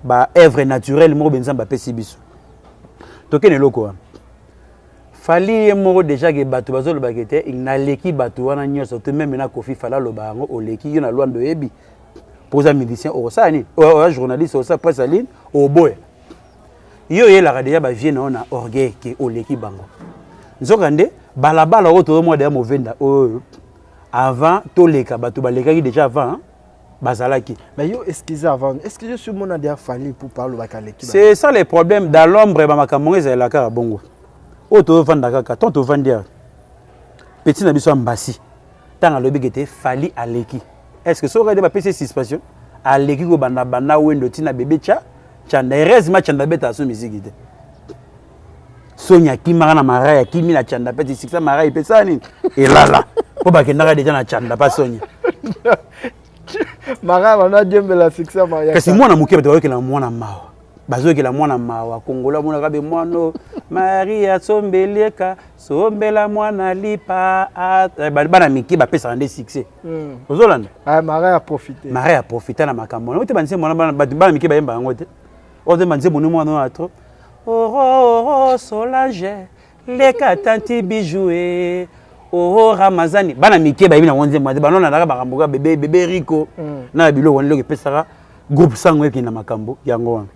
baœuvre naturelle moko Nzambe apesi biso. Tokende eloko wana. Fally ye moko déjà ke bato bazolobaka ete naleki bato wana nyonso to même na Koffi. Fally aloba yango, oleki yo na Lwanda, oyebi mpo oza musicien, okosala nini? Oza journaliste, osala presse aline, oboya yo oyelaka déjà bavie na yo na orgueil ke oleki bango. Nzoka nde balabala oyo tozomona deja Movenda oyo, avant toleka, bato balekaki déjà avant, bazalaki. Mais yo, excusez avant, est-ce que je suis mona déjà Fally pour parler bakaleki? C'est ça le problème. Dans l'ombre, bamakambo ngo ezalela kaka bongo. Oyo tozovanda kaka, tant tovandi awa, petit na biso ya Mbasi, ntango alobi ke te Fally aleki, est ce que soki ade bapesi suspension, aleki kobanda banda Wendo ntina bebe tya Chanda. Heureusement Chanda abetaka so misiki te. Soni akimaka na Marai, akimi na Chanda mpe tisikisa Marai mpe sala nini elala, mpo bakendaka deja na Chanda pa Sonia. Marai bano adiembela succès. Kasi mwana moke, bato bayokela mwana mawa, bazoyokela mwana mawa. Kongola amonaka be mwana Maria sombelieka, sombela mwana lipa. Bana mike bapesaka nde succès. Ozolanda? Marai aprofite. Marai aprofite na makambo wana te. Banzembo wana bana mike bayemba yango te. Oyo banzembo ni mwana oyo atro oro oro Solange leka tanti bijou e oro Ramazani, bana mike bayebi nango nzembo te. Banonanaka makambo kaka bebe bebe Rico na biloko wana. Eloko epesaka groupe sango ekende na makambo yango wana.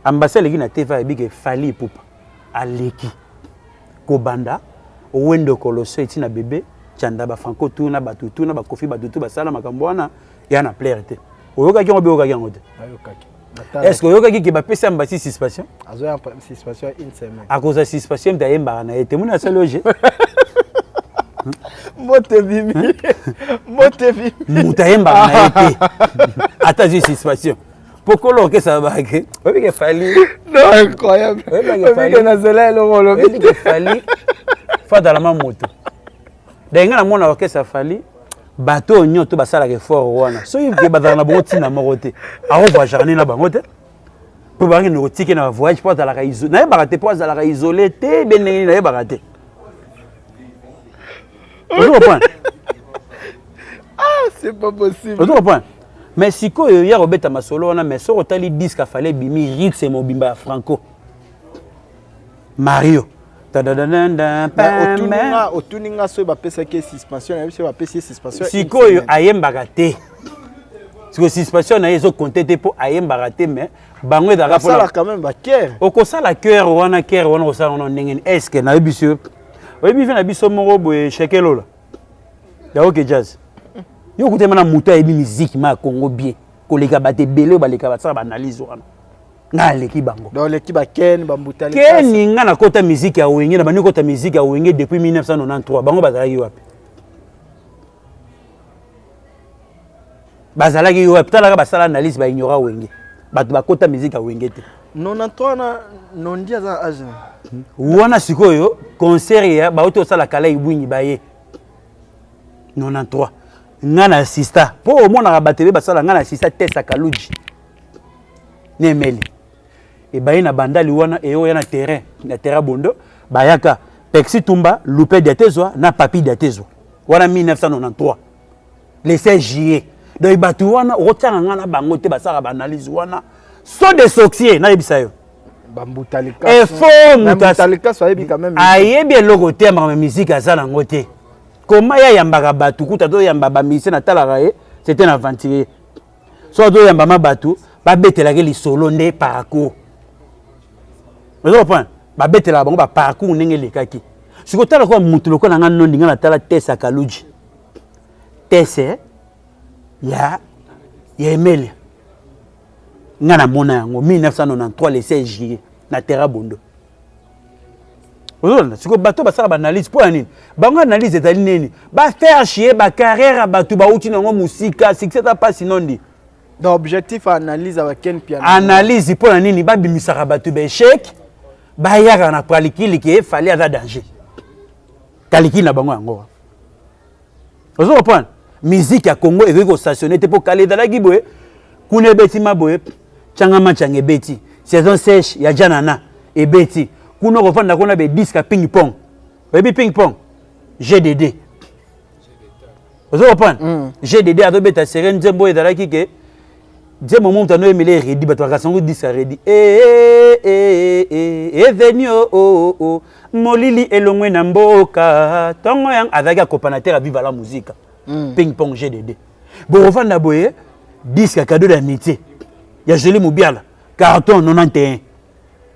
Ambassade aleki na TV, ayebi ke Fally Ipupa aleki kobanda Wendo Koloso eti na bebe Chanda, baFranco tu na bato tu na baKoffi, bato tu basala makambo wana ya na plaire te. Oyokaki yango mpe oyokaki yango te. Est ce que oyokaki ke bapesi Ambasi suspension? Suspension une semaine. Akozwa suspension mpe ayembaka na ye te. Moni asali oje. Mbote bimi. Mbote bimi. Moto ayembaka na ye te. Ata azwi suspension. Po kolo orchestre abake. Oyebi ke Fally. Non, incroyable. Oyebi ke nazela eloko olobi. Oyebi ke Fally fadala ma moto. Donc nga namona orchestre ya Fally bato oyo nyonso basalaka effort wana soki ke bazalaka na bango ntina moko te akovoyagaka nde na bango te mpo bakende kotike na bavoyage mpo azalaka nayebaka te mpo azalaka isole te be ndenge nini nayebaka te. Ozo comprendre? Ah, c'est pas possible. Ozo comprendre? Mais sikoyo ya kobeta masolo wana, mais soki otali disque afale ebimi rythme mobimba ya Franco Mario. Otuni nga soki bapesaki ye suspension, nayebi soki bapesi ye suspension. Sikoyo ayembaka te. Sikoyo suspension na ye ezokonte te mpo ayembaka te, mais bango ezalaka mpona quand même ba cœur. Okosala cœur wana, cœur wana okosala wana ndenge nini? Est-ce que nayebi biso oyebi ve na biso moko boye shekelola ya OK Jazz, yo okutema na moto ayebi miziki ma ya Congo bien koleka bato ebele oyo baleka basala baanalyse wana, ngai aleki bango. Donc oleki baken bambuta. Keni nga nakota miziki ya Wenge, na bandi kota miziki ya Wenge depuis 1993. Bango bazalaki wapi? Bazalaki wapi? Talaka basala analyse, baignora Wenge, bato bakota miziki ya Wenge te. 93 na nondi aza age wana. Sikoyo concert ya bauti osala kala ibwingi baye 93, nga na assista mpo omonaka bato ebe basala, nga na assista Tesa Kaluji na Emeli ebaye na bandali wana eyoya na terrain, na terrain bondo bayaka Pexi Tumba Lupe Diatezwa na Papi Diatezwa wana 1993 le 16 juillet. Donc bato wana okotianga nga na bango te, basalaka baanalyse wana saut de sorcier, nayebisa yo. Bambuta. Effort moto Likaso ayebi quand même. Ayebi eloko te ya makambo ya musique, aza nango te. Koma ye ayambaka bato kuta azoyamba bamusicien, natalaka ye, c'était un aventurier. So azoyamba ma bato babetelaki lisolo nde parcours, ozo comprendre, babetelaka bango baparcours ndenge elekaki. Sikoyo tala koa motu lokola nga nondi, nga natala Tesa Kaluji, tese ya Emelia, nga namona yango 1993 le 16 juillet na terra bondo. Ozolanda sikoyo bato basala baanalyse mpo ya nini? Bango analyse ezali nini? Bafaire chier bacarrière ya bato bauti nango mosika, succès eza mpasi nondi. Donc objectif ya analyse ya baken Piano? Analyse mpo na nini? Babimisaka bato baéchec, bayaka na kalikili ke Fally aza danger, kalikili na bango yango. Ozo comprendre? Musique ya Congo ekoki kostationne te mpo kala ezalaki boye, kuna ebeti ma boye, tyanga matianga ebeti, saison sèche ya janana ebeti kuna, okofanda kuna bedisque ya ping pong. Oyebi ping pong? Gdd, ozo comprendre? Gdd azobeta sere nzembo oyo ezalaki ke nzembo mo moto anoyemela eredi, bato bakasi yango disque aredi eveni o molili elongwe na mboka ntongo yang azalaki accompagnateur ya Viva la Musica. Ping pong gdd, bokovanda boye disque ya Cadeau d'amitié ya Joli Mobiala, carton 91,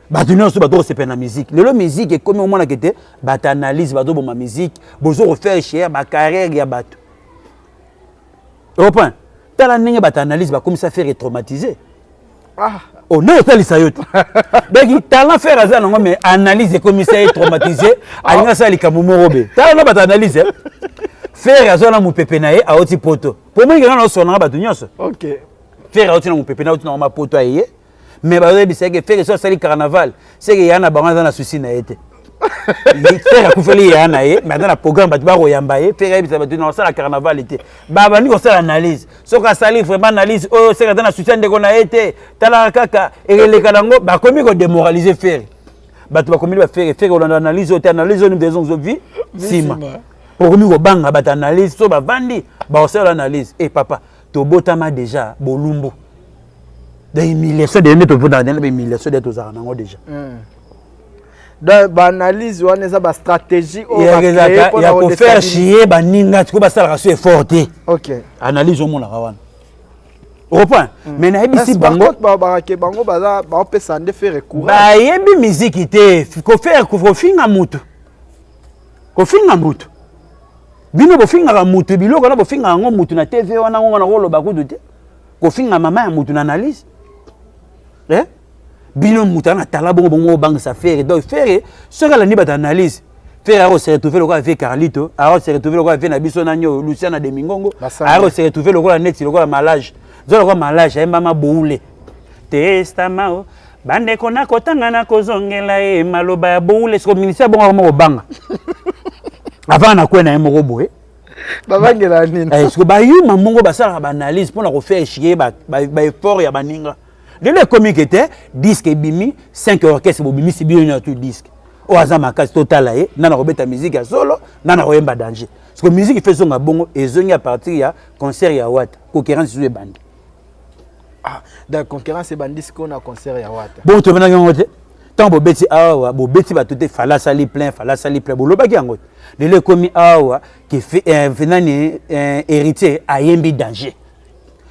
bato nyonso bato kosepela na musique. Lelo musique ekomi omonaka ete bato analyse bazoboma musique, bozo kofaire cher bacarrière ya bato oprend. Tala ndenge bato analyse bakomisa Ferre traumatisé. Ah. Oh, nde otalisa yo te. Donc talent Ferre aza nango, mais analyse ekomisa ye traumatisé, alingi asala likambo moko be. Tala na bato analyse, Ferre azwa na mopepe na ye, aoti poto po mingi nga naosona nga bato nyonso. Ferre aoti na mopepe na auti na mapoto aye, mais bazoyebisa ye ke Ferre so asali carnaval seke ya na bango aza na susi na ye te. Ferre akufeli ya na ye, mais aza na programme, bato bakoyamba ye. Ferre ayebisa bato na kosala carnaval te, babandi kosala analyse. Soki asali vraiment analyse oyo, seke aza na susi ya ndeko na ye te. Talaka kaka ekeleka nango, bakomi kodémoraliser Ferre. Bato bakomeli baFerre, Ferre kolanda analyse oyo te, analyse oyo nini ezongi nsima, okomi kobanga bato analyse. So bavandi bakosala analyse e papa tobotama déjà bolumbu de humiliation de nde tovandaka nde bahumiliation de tozalaka nango déjà. Donc baanalyse wana eza bastratégie. Oyo ya kofaire chier baninga, tiko basalaka so effort te. Analyse omonaka wana, oreprend, mais nayebisi bango. Bakake bango baza baopesa nde Ferre courage. Bayebi miziki te, kofaire kofinga mutu, kofinga mutu, bino bofingaka mutu biloko wana, bofingaka yango mutu na TV wana, ngo wana koloba kutu te, kofinga mama ya mutu na analyse, eh? Bino mutu ana tala bongo bongo obangisa Ferre. Donc Ferre soki alandi bato analyse, Ferre ako se retrouver lokola vieux Carlito, ako se retrouver lokola vieux na biso nani oyo Luciana de Mingongo, ako se retrouver lokola neti lokola Malage. Zo lokola Malage ayemba maboule. Testament oh. Bandeko nakotanga nakozongela ye maloba ya boule siko ministère bongo akoma kobanga. Avant na kwe na ye moko boye. Babangela nini? Eh, siko bayuma mongo basalaka ba analyse mpona kofaire échouer ba, ba, ba effort ya baninga. Lelo ekomi ke te disque ebimi 5 orchestre bobimisi bino nyonso tout disque. Oyo aza makasi totala ye nana kobeta musique ya solo nana koyemba danger. Siko musique fait zonga bongo ezongi à partir ya concert ya Wata. Concurrence sous ebandi. Ah, donc concurrence ebandi sikoyo na concert ya Wata. Bon tobandaki yango te. Ntango bobeti awa bobeti bato te fala asali plein fala asali plein bolobaki yango te. Lelo ekomi awa ke nani héritier ayembi danger.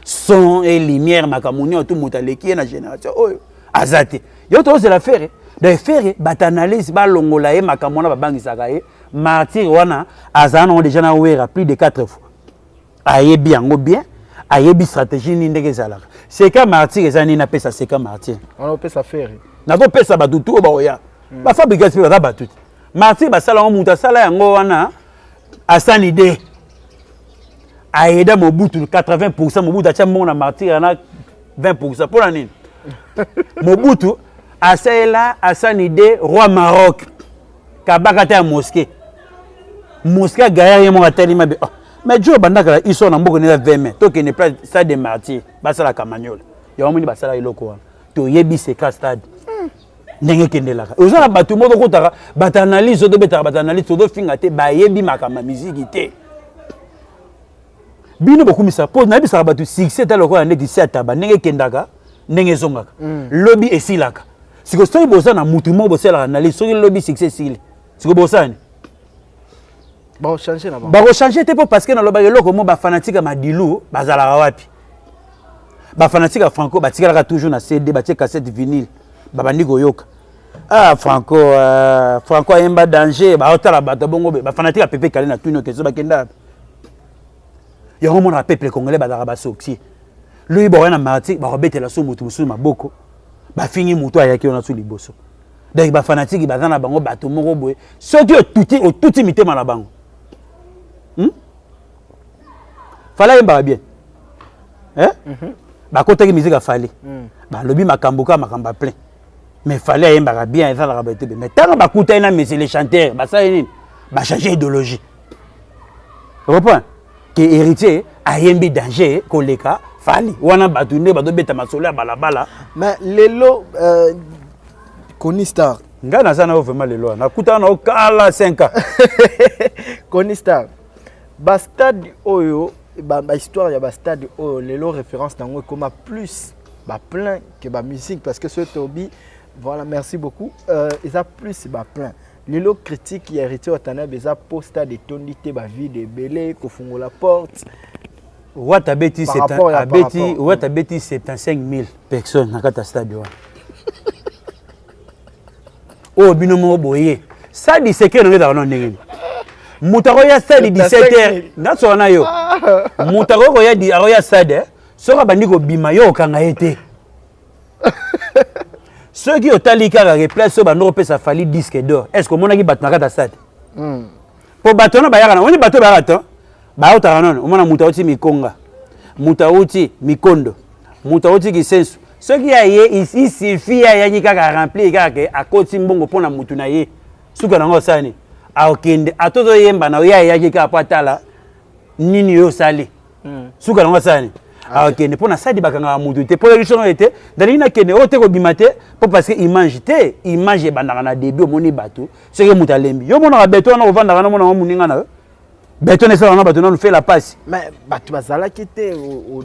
Son et lumière makambo nyonso tout moto aleki ye na génération oyo aza te. Yo tozela Ferre. Donc Ferre bato analyse balongola ye makambo wana babangisaka ye. Martyr wana azala nango déjà na Wera plus de 4 fois. Ayebi yango bien, ayebi stratégie nini ndenge ezalaka. Seka Martyr eza nini apesa Seka Martyr? Wana opesa Ferre. Nazopesa bato tu oyo baoya. Bafabrikas mpe baza bato te. Martyr basala yango moto asala yango wana asani de. Aida Mobutu 80% Mobutu atia mbongo na Martyr na 20% mpona nini? Mobutu asalela asani de roi Maroc. Kabaka ta ya mosquée. Mosquée gaya ye moko atali mabe. Oh, mais Joe bandaka la iso na mboka neza 20 mai. Tokende place stade de Martyr, basala Kamanyola. Ya omoni basala eloko wana. Toyebi seka stade. Ndenge ekendelaka. Oza na bato moko tokotaka, bato analyse tobetaka bato analyse tozofinga te, bayebi makambo ya miziki te. Bino bokumisa po nayebisaka bato succès ta lokola ndeti se ataba ndenge ekendaka ndenge ezongaka. Lobi esilaka. Siko soki boza na mutu moko bosalaka analyse soki lobi succès esili. Siko bosala nini? Bakochange na bango. Bakochange te po parce que nalobaka eloko mo ba fanatique ya Madilu bazalaka wapi? Ba fanatique ya Franco batikalaka toujours na CD, batie cassette vinyle, babandi koyoka. Ah Franco, Franco ayemba danger, baotala bato bongo be, ba fanatique ya Pepe Kale na tuni okeso bakenda wapi? Yango mona peuple congolais bazalaka ba sorcier. Loyi bakoya na martyr bakobetela so moto mosusu maboko, bafingi moto ayaki wana so liboso. Donc ba fanatique baza na bango bato moko boye, soki otuti otuti mitema na bango. Fally ayembaka bien. Eh? Bakotaki musique ya Fally. Balobi makambo kaka makambo ya plein. Mais Fally ayembaka bien, ezalaka boye te. Mais ntango bakutani na monsieur le chanteur, basali nini? Ba changer idéologie. Reprends que héritier ayembi danger koleka Fally. Wana bato nde bazobeta masolo ya balabala. Mais lelo Kony Star. Ngai naza na yo vraiment lelo wana. Nakutana na yo kala 5 ans. Kony Star. Ba stade oyo, ba histoire ya ba stade oyo lelo référence nango ekoma plus ba plein que ba musique parce que ce Tobi, voilà, merci beaucoup. Eza plus ba plein. Lelo critique ya Héritier Watanabe eza po stade etondi te ba vide ebele kofungola porte. Wata abeti Par rapport ya par rapport. Wata abeti 75000 personnes na kati ya stade wana. Oyo bino moko boye. Stade secret nango ezalaka nano ndenge nini? Moto akoya stade 17 heures, nasoka na yo. Moto akoki koya di-, akoya stade, soki abandi kobima yo okanga ye te. Soki otali kaka ke place oyo bando kopesa Fally disque d'or, est-ce que omonaki bato na kati ya stade? Po bato wana bayaka na, omoni bato bayaka to, bayotaka nono, omona moto auti Mikonga, moto auti Mikondo, moto auti Kisensu. Soki aye, il suffit ayaki kaka remplir kaka ke akoti mbongo mpona motu na ye. Suka nango osala nini? Akokende, ata ozoyemba na ye ayaki kaka po atala nini yo osali. Suka nango asala nini? Akokende mpo na sadi bakangaka motu te. Mpo biso oyo te, nalingi nakende oyo te kobima te, mpo parce que image te, image ebandaka na début omoni bato, soki moto alembi. Yo omonaka beto wana kovandaka na omona ngo moninga na yo. Beto wana esalaka na bato nanu fela pasi. Mais bato bazalaki te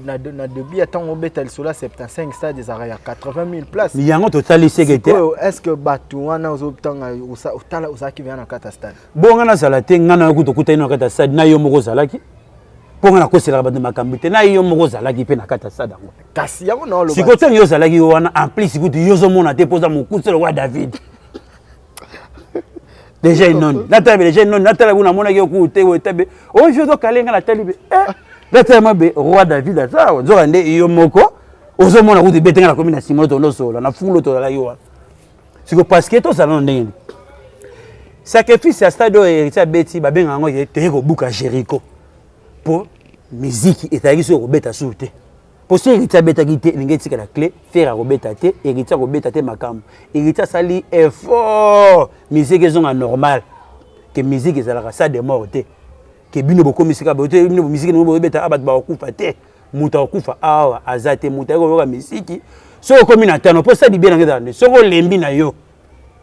na début ya ntango obeta lisolo ya 75 stade ezalaka ya 80 000 places. Yango totali seke te. Sikoyo, est-ce que bato wana ozotanga, otala, ozalaki vraiment na kati ya stade? Bon, nga nazala te, nga na yo kutu okutani na kati ya stade, na yo moko ozalaki. Mpo nga nakoselaka bato makambo te, na yo moko ozalaki mpe na kati ya stade yango. Kasi yango na oloba. Sikoyo ntango yo ozalaki wana, en plus kutu yo ozomona te mpo oza mokuse lokola David. Déjà inoni. Natala be déjà inoni, natala kuna namonaki yo kutu te, oyo tabe. Oyo jo ozokale nga natali be. Natala ma be roi David aza awa. Nzoka nde yo moko ozomona kutu bete nga nakomi na nsima oyo tondo solola, na fulu tozalaki wana. Sikoyo parce que tozala nano ndenge nini? Sacrifice ya stade oyo Héritier abeti, babengaka yango ke toye kobuka Jericho, mpo miziki ezalaki soki kobeta susu te, mpo soki Héritier abetaki te, elingi etikala clé. Ferre akobeta te, Héritier akobeta te. Makambo Héritier asali effort, musique ezonga normal, ke musique ezalaka ça de mort te, ke bino bokomisika boye te. Bino musique ningo boyebeta, a bato bakokufa te. Moto akokufa awa aza te. Moto ayaki koyoka misiki. Soki okomi na tano, mpo osali bien nango, ezala nde soki olembi na yo,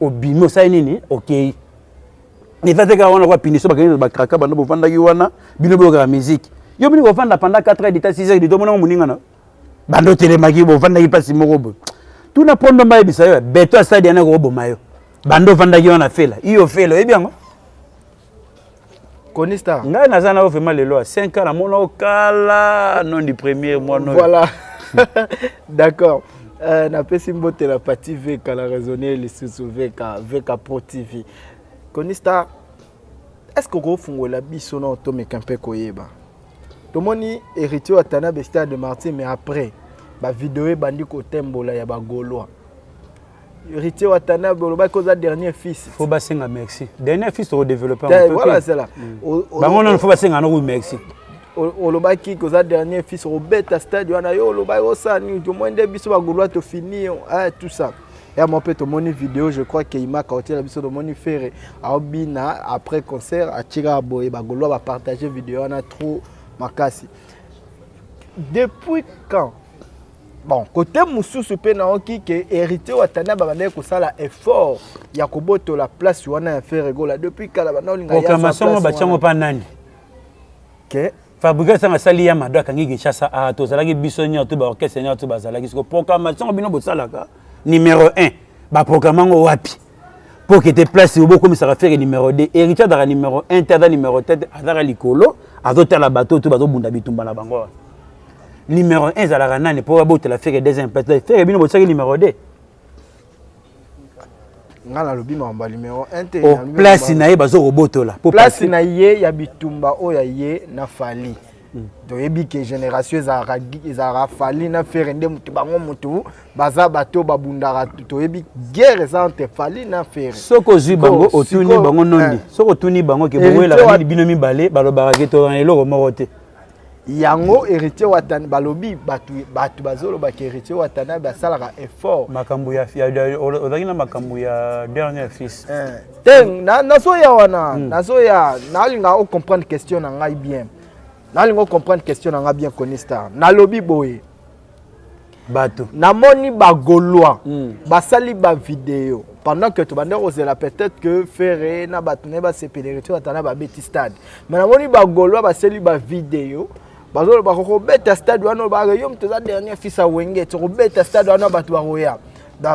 obimi, osali nini, okei. Eza te kaka wana kwa punition. Bakende bakraka banda bovandaki wana, bino boyokaka musique. Yo bino kovanda pendant 4 heures dita, 6 heures dita, omonango moninga na banda otelemaki, bovandaki mpasi moko boye. Tuna mpo ndomba ayebisa yo beto asali yana kokoboma yo. Banda ovandaki wana, fela iyo fela, oyebi yango. Koni Star. Ngai naza na yo vraiment lelo ya 5 ans, namona okala non du premier mois. Voilà, d'accord. Napesi mbote na Pati VK na raisonner lisusu VK, VK Pro TV. Koni Star, est ce que okofungola biso na otomeka mpe koyeba? Tomoni Héritier Watanabe, stade de Martyr, mais après bavideo ebandi kotembola ya bagaulois. Héritier Watanabe, olobaki oza dernier fils. Faut basenga merci. Dernier fils, tokodéveloppe. Voilà, c'est là. Bango nano faut basenga nano merci. Olobaki koza dernier fils, obeta stade wana. Yo olobaki osala nini? Tomoni nde biso bagaulois tofini tout ça ya mo mpe. Tomoni vidéo, je crois ke imaka otiela biso. Tomoni Ferre aobina après concert, atika boye, bagaulois bapartage vidéo wana trop makasi. Depuis quand? Bon, côté mosusu mpe naoki ke Héritier Watanabe babandaki kosala effort ya kobotola place wana ya Ferre Gola depuis kala, banda olinga. Proclamation ngo batiango mpa nani? Ke Fabrice ntango asali ya mado, akangi Kinshasa. A tozalaki biso nyonso, baorchestre nyonso bazalaki. Siko proclamation bino bosalaka numéro 1, baproclame yango wapi? Mpo kete place oyo bokomisaka Ferre numéro 2, Héritier azalaka numéro 1 te, aza numéro te, azalaka likolo, azotala bato oyo bazobunda bitumba na bango wana. Numéro 1 ezalaka nani mpo babotela Ferre deuxième place? Ferre bino botiaki numéro 2. Nga nalobi makambo ya numéro 1 te. Oh, place na ye bazo kobotola. Place na ye ya bitumba oyo ya ye na Fally. Toyebi ke génération ezalaka Fally na Ferre nde motu bango motu baza bato babundaka. Toyebi guerre eza entre Fally na Ferre. Soki ozwi bango, otuni bango nondi, soki otuni bango ke bowelaka nini bino mibale, balobaka ke tozala na eloko moko te. Yango Héritier Watanabe, balobi bato bazolobaka Héritier Watanabe basalaka effort. Makambo ya ozalaki na makambo ya dernier fils. Te, nazoya wana. Nazoya, nalinga ocomprendre question na ngai bien, nalinga ocomprendre question na ngai bien. Koni Star, nalobi boye. Bato Namoni bagaulois basali bavideo pendant que tobandi kozela peut-être que Ferre na bato na ye basepela, Héritier Watanabe babeti stade. Mais namoni bagaulois basali bavideo, bazoloba kokobeta stade wana, olobaka yo moto oza dernier fils ya Wenge, tokobeta stade wana, bato bakoya.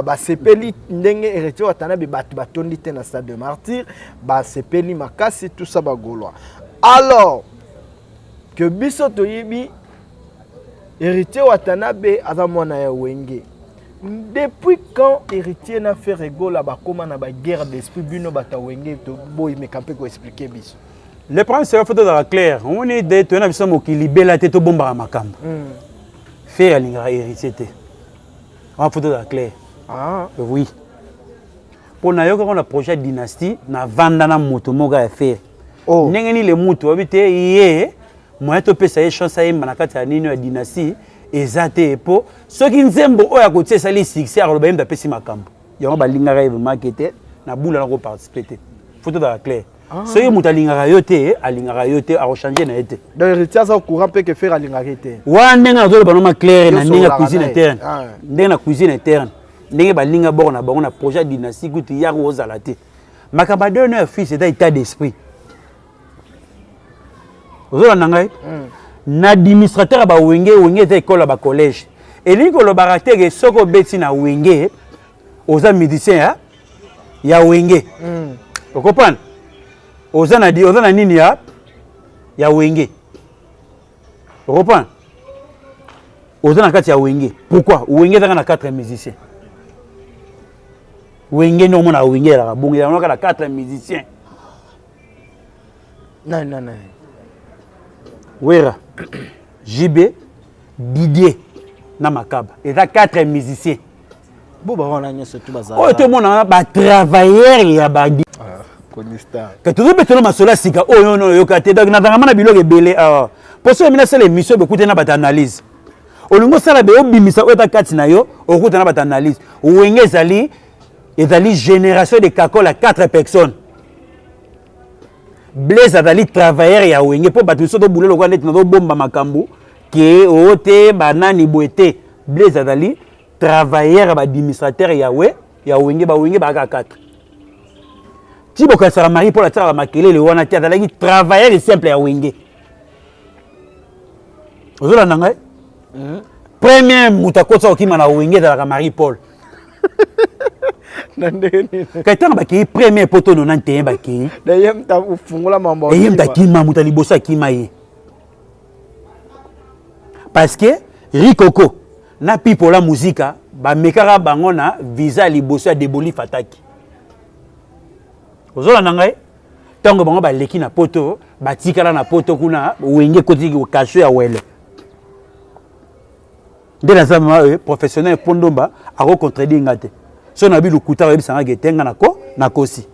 Basepeli ndenge Héritier Watanabe bato batondi te na stade de Martyr, basepeli makasi, tout ça, bagaulois. Alors que biso toyebi Héritier Watanabe aza mwana ya Wenge. Depuis quand Héritier na Ferre Gola bakóma na baguerre d'esprit? Bino bato ya Wenge, boyimeka mpe koexpliquer biso. Le problème, c'est faut tozala clair. Omoni de toyena biso mokili bela te, tobombaka makambo. Ferre alingaka Héritier te, wana faut tozala clair. Ah. Oui, mpo nayokaka na projet ya dynastie, navanda na moto moko ya Ferre. Oh. Ndenge nini le mutu oyebi te ye moyen topesa ye chance ayemba na kati ya nini ya dynastie eza te, mpo soki nzembo oyo akotia esali succès, akoloba ye moto apesi makambo yango. Balingaka ye vraiment ke te na bula na koparticipe te. Faut tozala clair. Ah. Soki moto alingaka yo te, alingaka yo te, akochange na ye te. Donc Héritier aza au courant mpe ke Ferre alingaka ye te? Wana ndenge nazoloba noma clair na Yo ndenge ya sololaka cuisine na ye. interne. Ah. Ndenge na cuisine interne, ndenge balinga boko na bango na projet ya dynastie, kutu yaka ozala te. Makambo ya dernier fils eza état d'esprit. Ozolanda ngai? Na administrateur ya bawenge, Wenge eza ekole ya bacollège. Elingi kolobaka te ke soki obeti na Wenge, oza musicien ya Wenge. Okopana oza na oza na nini ya Wenge. Okopana oza na kati ya Wenge. Pourquoi Wenge ezaka na 4 musiciens? Wenge nde omona Wenge ezalaka bongo, ezalaka na 4 musiciens. Nani nani nani? Wera, JB, Didier na Makaba, eza 4 musiciens. Bo bango wana nyonso tu bazala Oyo tomona wana batravailleur ya badi. Ah, Ke tozobetela masolo ya sika oyo ono oyoka te. Donc nazangama na biloko ebele awa mpo soki nasala émission, bekute na bato analyse. Olingi osala be, obimisa oyo ata kati na yo, okuta na bato analyse. Wenge ezali génération de kakol ya 4 personnes. Blaise azali travailleur ya Wenge, mpo bato biso tobule lokola neti nazobomba makambo ke oo te, banani boye te. Blaise azali travailleur ya baadministrateur ya Wenge. Bawenge bayaka 4 ti bokanisaka Marie Paul atiaka makelele wana te. Azalaki travailleur simple ya Wenge. Ozolanda ngai? Premier moto akotisa kokima na Wenge ezalaka Marie Paul. Na ndenge nini? Kai ntango bakei premier poto 91, bakei ye mutu afungola mambo. Eye moto akima, moto ya liboso akima ye, parce que Rikoko na Pipola Muzika bamekaka bango na visa ya liboso ya Deboli Fataki. Ozolanda ngai? Ntango bango baleki na poto, batikala na poto kuna. Wenge ekotiki kasho ya wele nde naza mama oyo professionnel mpo ndomba akocontredire nga te. So na bi lokuta, oyebisanga ke te, nga nako nakosi.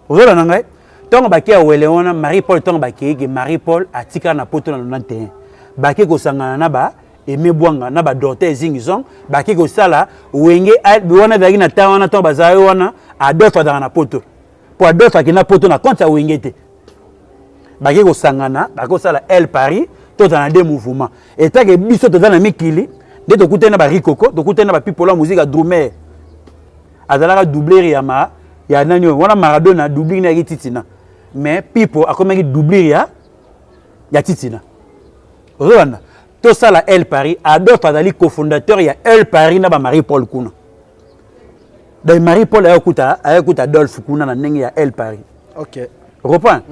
Ozolanda ngai? Ntango bakei ya wele wana, Marie Paul, ntango bakei ke Marie Paul atikala na poto na 91, bake kosangana na ba Aimé Bwanga na badorte Zingizong, bake kosala Wenge wana. Ezalaki na temps wana, ntango bazalaki wana, Adolphe azalaka na poto, mpo Adolphe akenda poto na compte ya Wenge te. Bake kosangana, bake kosala El Paris. Tozala na deux mouvement etake biso toza na mikili nde tokutani na barikoko, tokutani na bapipola musique. Drummer azalaka doubleur ya ma ya nani oyo wana, Maradona. Doublure na yaki Titina, mais Pipo akomaki doublure ya Titina. Ozolanda? Tosala El Paris. Adolphe azali cofondateur ya El Paris na bamarie Paul kuna. Donc Marie Paul ayakuta Adolphe kuna na ndenge ya El Paris. Reprend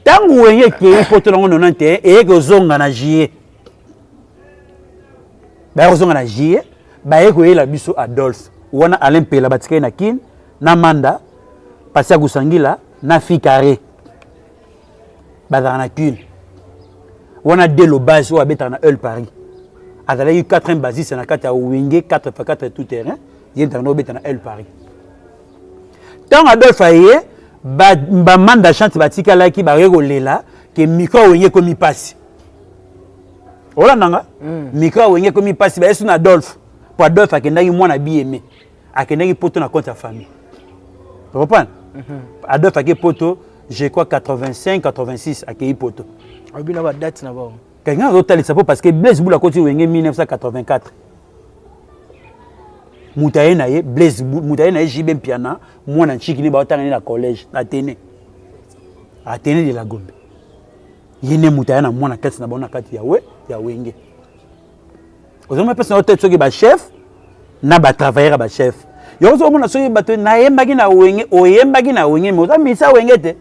ntango Wenge ekei poto nango 91, eye kozonga na juillet. Baye kozonga na juillet, baye koyela biso Adolphe wana. Alain Mpela batikali na Kine na Manda pasi ya kosangila na fi carré. Bazalaka na Kine wana. Delo base oyo abetaka na El Paris azalaki 4 basiste na kati ya Wenge 4 x 4 tout terrain. Ye ntaka obeta na El Paris. Ntango Adolphe aye, bamanda chante batikalaki, baye kolela ke micro ya Wenge ekomi mpasi. Olandanga? Micro ya Wenge ekomi mpasi. Baye so na Adolphe, po Adolphe akendaki mwana bieme, akendaki poto na compte ya famille. Reprendre, Adolphe ake poto, je crois 85, 86 akei poto. Oyebi na badate na bango? Kangi azotalisa mpo parce que Blaise Bula akoti Wenge 1984. Moto aye na ye Blaise, moto aye na ye JB Mpiana, mwana ntshiki nde baotanga ye na collège Athénée de la Gombe. Ye nde moto aye na mwana kati na bango na kati ya Wenge. Ozomona mpesa na yo te soki bachef na batravailleur ya bachef yango. Ozomona soki bato nayembaki na Wenge, oyembaki na Wenge, mais oza misa Wenge te.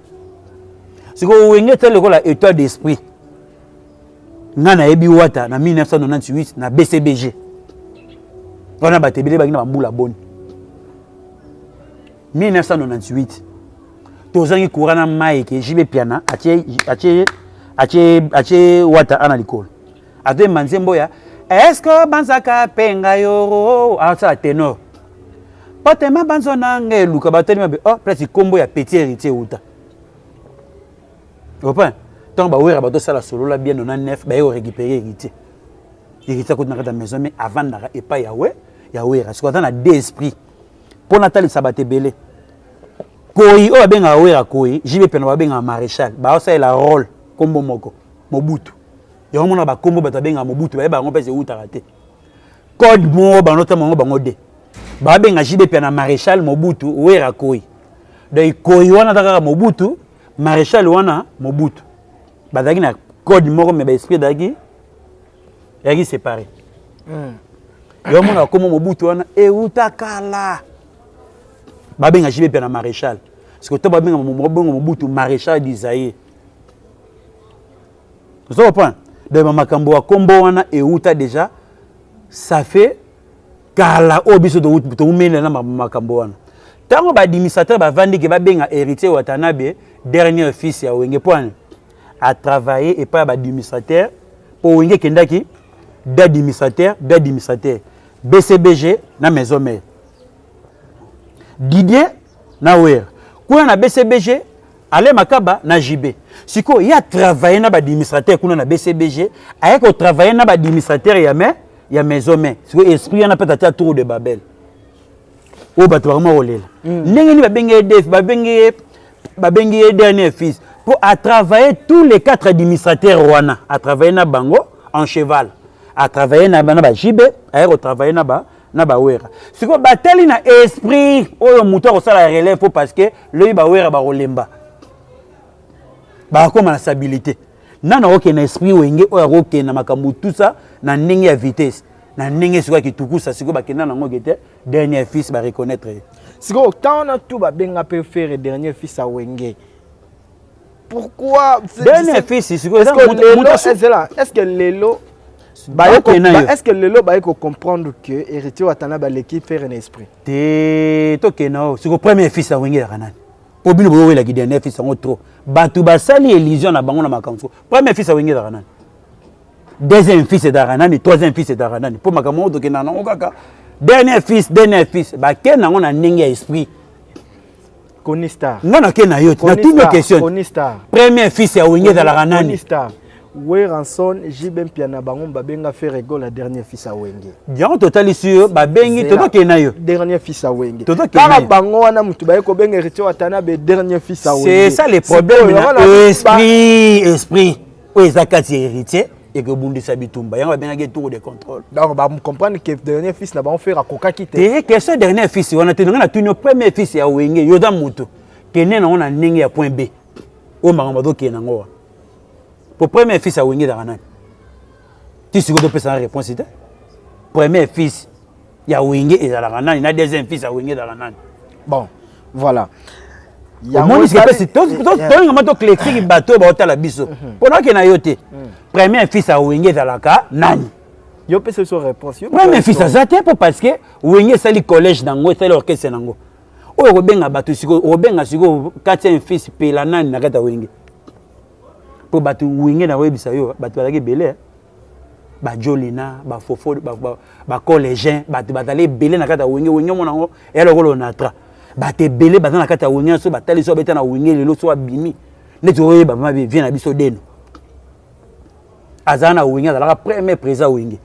Sikoyo Wenge te lokola étoile d'esprit. Ngai nayebi Wata na 1998 na BCBG wana. Bato ebele baki na bambula boni? 1998 tozangi courant na mai ke JB Piana atie Wata ana likolo, atoyemba nzembo ya "Est-ce banzaka mpe ngai yoro", asala ténor po tema banzo na ngai eluka batelemi mabe. Oh, place kombo ya petit Héritier euta opin. Ntango bawera batosala Solola bien 99, baye korécupérer Héritier. Héritier akoti na kati ya maison, mais avandaka epai ya we ya Wera. Sikoyo aza na deux esprit mpo natalisa bato ebele. Koi oyo babengaka Wera koi, JB pena babengaka maréchal, baosalela rôle kombo moko Mobutu. Yango mona bakombo bato babengaka Mobutu, bayeba yango mpe eutaka te. Code moko banotama yango bango de babenga JB pia na maréchal Mobutu, Wera koi. Donc koi wana aza kaka Mobutu, maréchal wana Mobutu. Bazalaki na code moko, mais baesprit ezalaki séparé. Yo mona bakombo Mobutu wana euta kala. Babenga JB pia na maréchal parce que to babenga bongo Mobutu maréchal du Zaïre. Ozo comprendre? Donc makambo ya kombo wana euta déjà, ça fait kala oyo biso toumeli na makambo wana. Ntango baadministrateur bavandi ke babenga Héritier Watanabe dernier fils ya Wenge, mpo ani atravaille epai ya baadministrateur, mpo Wenge ekendaki d'administrateur d'administrateur, BCBG na maison mère, Didier na Wera. Kuna na BCBG, Alain Makaba na JB. Sikoyo ye atravaille na baadministrateur kuna na BCBG, aye kotravaille na baadministrateur ya me ya maison mère. Sikoyo esprit wana mpe atia tour de Babel oyo bato bakoma kolela. Ndenge nini babengi ye def, babengi ye dernier fils? Mpo atravaille tous les quatre administrateurs wana, atravaille na bango en cheval, atravaille na ba JB, aye kotravaille na bawera. Sikoyo batali na esprit oyo moto akosala relève, mpo parce que loyi bawera bakolemba, bakokóma na stabilité. Nani akokende na esprit Wenge oyo akokende na makambo tusa na ndenge ya vitesse, na ndenge sikoyo ya kitukusa? Sikoyo bakenda nango ke te, dernier fils, bareconnaître ye. Sikoyo ntango wana tu babenga mpe Ferre dernier fils ya Wenge, pourquoi? Dernier fils sikoyo. Est-ce que lelo, est-ce que lelo baye kocomprendre que Héritier Watana baleki Ferre na esprit? Te, tokende oyo sikoyo. Premier fils ya Wenge ezalaka nani? Mpo bino boyowelaki dernier fils yango trop, bato basali illusion na bango na makambo. Siko premier fils ya Wenge ezalaka nani? Deuxième fils ezalaka nani? Troisième fils ezalaka nani? Mpo makambo oyo tokenda nango kaka dernier fils, dernier fils, bakende yango na ndenge ya esprit. Koni Star. Nga nake na yo, natuni yo question. Koni Star. Premier fils ya Wenge ezalaka nani? Star. Werrason, JB Mpiana, bango babenga Ferre Gola dernier fils ya Wenge. Yango totalisi yo, babengi, tozokende na yo. Dernier fils ya Wenge. Kaka bango wana motu baye kobenga Héritier Watanabe dernier fils ya Wenge. C'est ça le problème na esprit. Esprit oyo eza kati ya Héritier ekobundisa bitumba, yango babengaki tour de contrôle. Donc bacomprendre que dernier fils na bango Ferre akokaki te. Te, question dernier fils wana te. Nanga natuni yo, premier fils ya Wenge, yo oza motu, kende nango na ndenge ya point B oyo makambo azokende nango wa. Po premier fils ya Wenge ezalaka nani? Ti sikoyo topesana réponse te. Premier fils ya Wenge ezalaka nani? Na deuxième fils ya Wenge ezalaka nani? Bon, voilà. Omoni sika tolingama toclexiki bato oyo baotala biso mpo nakende na yo te. Premier fils ya Wenge ezalaka nani? Yo pesa biso réponse. Premier fils aza te, mpo parce que Wenge esali collège nango, esali orchestre nango oyo okobenga bato. Sikoyo okobenga sikoyo quatrième fils pela nani na kati ya Wenge? Mpo bato Wenge, na koyebisa yo, bato bazalaki ebele, bajolina, bafofo, bacollégien, bato bazali ebele na kati ya Wenge. Wenge omona yango eya lokola Onatra, bato ebele baza na kati ya Wenge. So batali, so abeta na Wenge lelo, so abimi neti oyeba mama vie na biso. Deno azala na Wenge, azalaka premier président Wenge.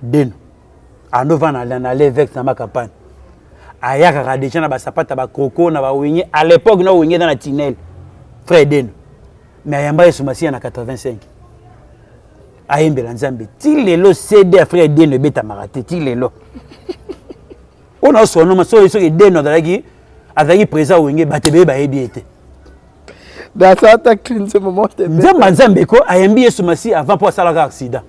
Deno andovanda na levex na macampagne, ayakaka déjà na basapata bakroko na bawenge. À l'époque na Wenge eza na tunnel, frère Deno. Mais ayamba Yesu Masiya na 85, ayembela Nzambe. Ti lelo CD ya frère Deno ebetamaka te, ti lelo oyo naosonoma. Soki Deno azalaki président Wenge, bato ebele bayebi ye te. Nzambe, Nzambe ko ayambi Yesu Masiya avant, mpo asalaka accident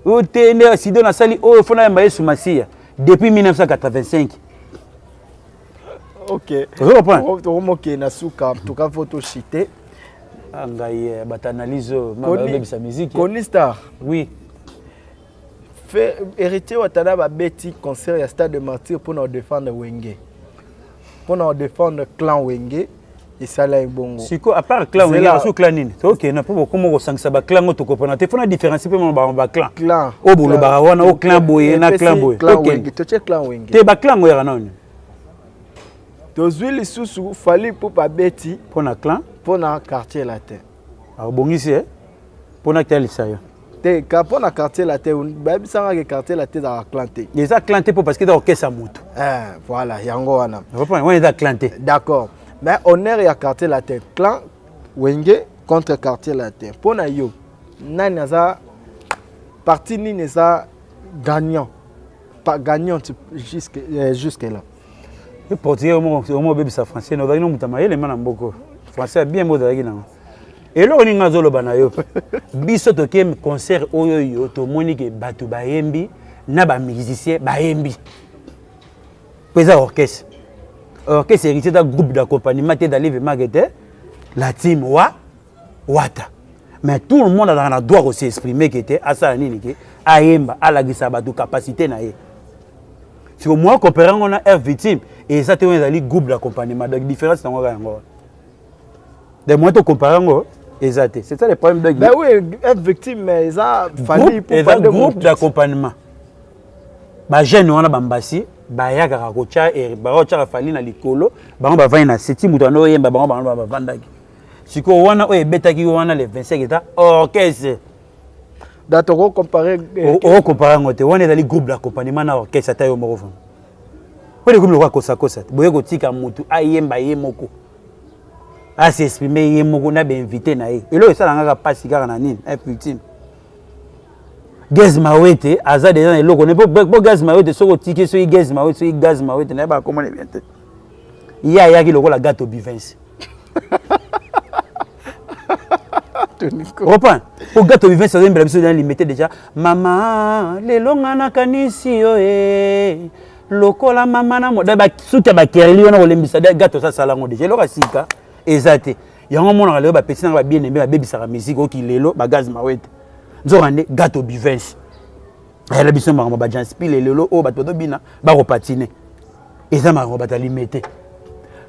oyo te. Nde accident nasali oyo, fo nayamba Yesu Masiya depuis 1985. Ok. Ozo comprendre? Tokomokende na suka, en tout cas faut tochite. Ngai bato analyse oyo babebisa musique. Koni Star. Oui. Fait Héritier Watana babeti concert ya Stade de Martyr mpona kodéfendre Wenge, mpona kodéfendre clan Wenge, esala ebongo. Siko à part clan Wenge, asu clan nini tokende? Mpo bokoma kosangisa baclan ngo, tokopona te. Fona différencie mpe mona baclan clan oyo bolobaka wana, o clan boye na clan boye. Tokende, totie clan Wenge. Te, baclan ngo yaka nani? Tozwi lisusu Fally Ipupa abeti mpo na clan. Mpo na Quartier Latin. Akobongisi e mpo na talisa yo. Te, ka mpo na Quartier Latin, bayebisanga ke Quartier Latin ezalaka clan te. Eza clan te mpo parce que eza orchestre ya motu. Voilà, yango wana. Wana eza clan te. D'accord, mais honneur ya Quartier Latin, clan Wenge contre Quartier Latin, mpo na yo nani aza parti, nini eza gagnant, pas gagnante jusque là? Portugais omo obebisa français, ozalaki no moto ya mayele ma na mboko. Français ya bien mo ozalaki nango. Eloko nini nga azoloba na yo? Biso toke concert oyo, yo tomoni ke bato bayembi na bamusicien bayembi, mpo eza orchestre. Orchestre Héritier eza groupe d'accompagnement te, ezali vraiment ke te la team wa Wata. Mais tout le monde azalaka na droit kos'exprimer ke te asala nini, ke ayemba, alakisa bato capacité na ye. Siko moi compare yango na Air Victime, eza te. Oyo ezali groupe d'accompagnement, donc différence nango kaka yango wana. De moi tocompare yango eza te. C'est ça le problème. Donc ben oui, Air Victime, mais eza Fally. Eza groupe d'accompagnement. Bajeune wana bambasi Bayakaka kotya bakotyaka Fally na likolo, bango bavandi na seti, moto ando oyemba, bango bango bavandaki. Sikoyo wana oyo ebetaki wana le 25 eza orchestre. Da tokocompare. Okocompare yango te. Wana ezali groupe d'accompagnement na orchestre. Ata yo moko vana oyo ekomi lokola kosakosa te. Boye kotika motu ayemba ye moko, as'exprime ye moko na bainvité na ye. Eloko esalanga kaka mpasi kaka na nini, ultime Gaz Mawete aza deja na eloko ne po Gaz Mawete. Soki otiki, soki Gaz Mawete, soki Gaz Mawete, nayebaka komona bien te. Ye ayaki lokola Gato Bivens, reprend po Gato Bivens azoyembela biso na Limete déjà: "Mama, lelo nga nakanisi yo e lokola mama na mo." Basuki ya bakereli wana kolembisa Gato osasala yango déjà. Eloko ya sika eza te. Yango omonaka lelo bapesi nanga babien aimé, babebisaka musique. Oki lelo bagaz Mawete, nzoka nde Gato Bivens ayela biso makambo bajanspile. Lelo oyo bato bazobina, bakopatine, eza makambo bato alime te.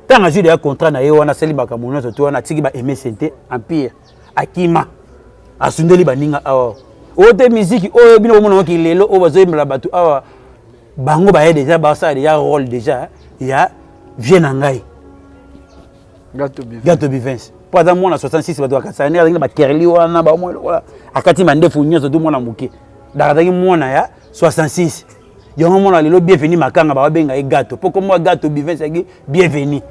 Ntango azwi deya contrat na ye wana, asali makambo nyonso te wana, atiki ba Aimé Sente Empire, akima, asundeli baninga awa. Oyo te musique oyo bino bomona oki lelo oyo bazoyembela bato awa, bango baye déjà, basala déjà rôle déjà ya vie na ngai. Gato Bivens, mpo aza mwana 66, bato bakasala ndenge azalaki na bakerli wana, bamoi lokola akati mandefu nyonso tu, mwana moke daka, azalaki mwana ya 66. Yango mwana lelo Bienvenu Makanga, bababenga ye Gato mpo kombo Gato Bivens yaki Bienvenu.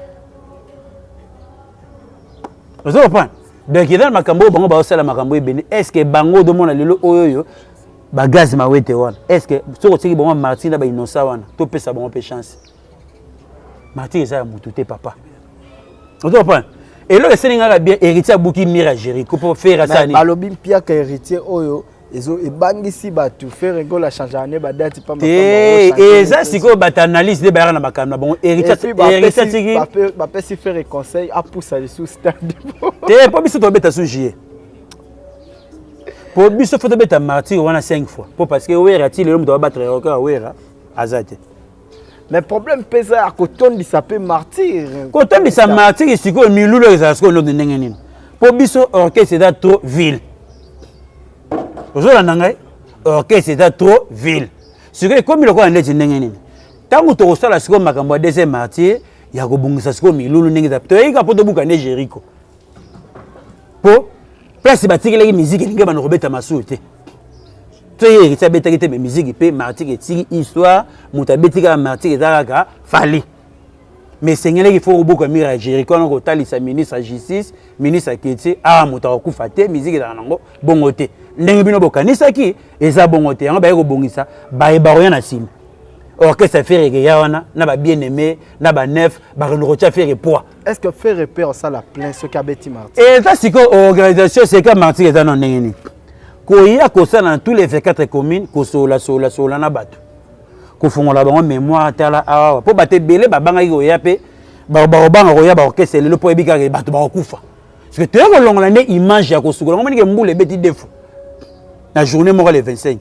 Ozo comprendre? Donc eza na makambo oyo bango baosala, makambo ebele. Est ce que bango odomona lelo oyo oyo bagaz Mawete wana, est ce que soki otiki bango Martin na bainosa wana, topesa bango mpe chance? Martin eza ya motu te, papa. Ozo comprendre? Eloko esali ngaka bien, Héritier abuki mur ya Jéricho mpo Ferre asala nini? Balobi mpiaka Héritier oyo ezo ebangisi bato. Ferre Gola change ne badate. Te, eza sikoyo bato analyse nde bayaka na makambo na bango. Héritier atiki. Bapesi Ferre conseil apusa lisusu stade. Te, mpo biso tobeta su juillet, mpo biso faut tobeta Martyr wana 5 fois, mpo parce que Wera ti lelo moto abattre record ya Wera aza te. Mais problème mpe eza ya kotondisa mpe Martyr. Kotondisa Martyr sikoyo, milulu ezala sikoyo ndoto ndenge nini? Mpo biso orchestre eza trop ville. Ozolanda ngai? Orchestre eza trop ville. Sikoyo ekomi lokola ndeti ndenge nini? Ntango tokosala sikoyo makambo ya deuxième Martyr ya kobongisa sikoyo milulu ndenge eza, toyei kaka mpo tobuka nde Jericho, mpo place batikelaki musique elingi bana kobeta masusu te. To ye Héritier abetaki te, mais musique mpe Martyr etiki histoire. Moto abeti kaka Martyr eza kaka Fally. Mais esengelaki faut kobuka mur ya Jéricho wana, kotalisa ministre ya Justice, ministre ya Culture awa moto akokufa te. Musique ezalaka nango bongo te ndenge bino bokanisaki, eza bongo te. Yango baye kobongisa, baye bakoya na nsima. Orchestre Ferre ekeya wana na babien aimé na baneuf, bakende kotia Ferre poids. Est ce que Ferre mpe osala plein soki abeti Martyr? Eza sikoyo organisation seka Martyr eza na ndenge nini koya kosala na tous les 24 communes, kosolola solola solola na bato, kofongola bango mémoire. Tala awa, mpo bato ebele babangaki koya mpe bakobanga koya baorchestre lelo, mpo oyebi kaka bato bakokufa. Parce que toye kolongola nde image ya kosukola ngo. Monike mbula ebeti deux fois na journée moko le 25,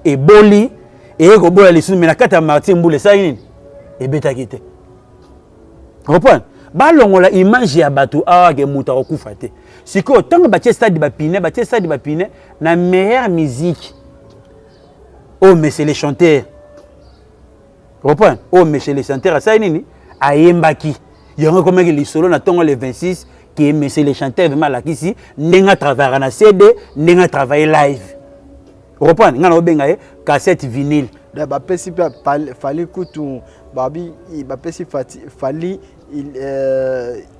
eboli, eye kobola lisusu. Mais na kati ya Martyr mbula esali nini? Ebetaki te. Reprendre, balongola image ya bato awa ke moto akokufa te. Sikoyo ntango batie stade bapine, batie stade bapine na meilleure musique oyo monsieur le chanteur, reprendre, oyo monsieur le chanteur asali nini, ayembaki yango, ekomaki lisolo na ntongo le 26 ke monsieur le chanteur vraiment alakisi ndenge atravaillaka na CD, ndenge atravaille live. Reprendre, ngai na obenga ye cassette vinyle. Bapesi mpe Fally kutu, babi bapesi Fally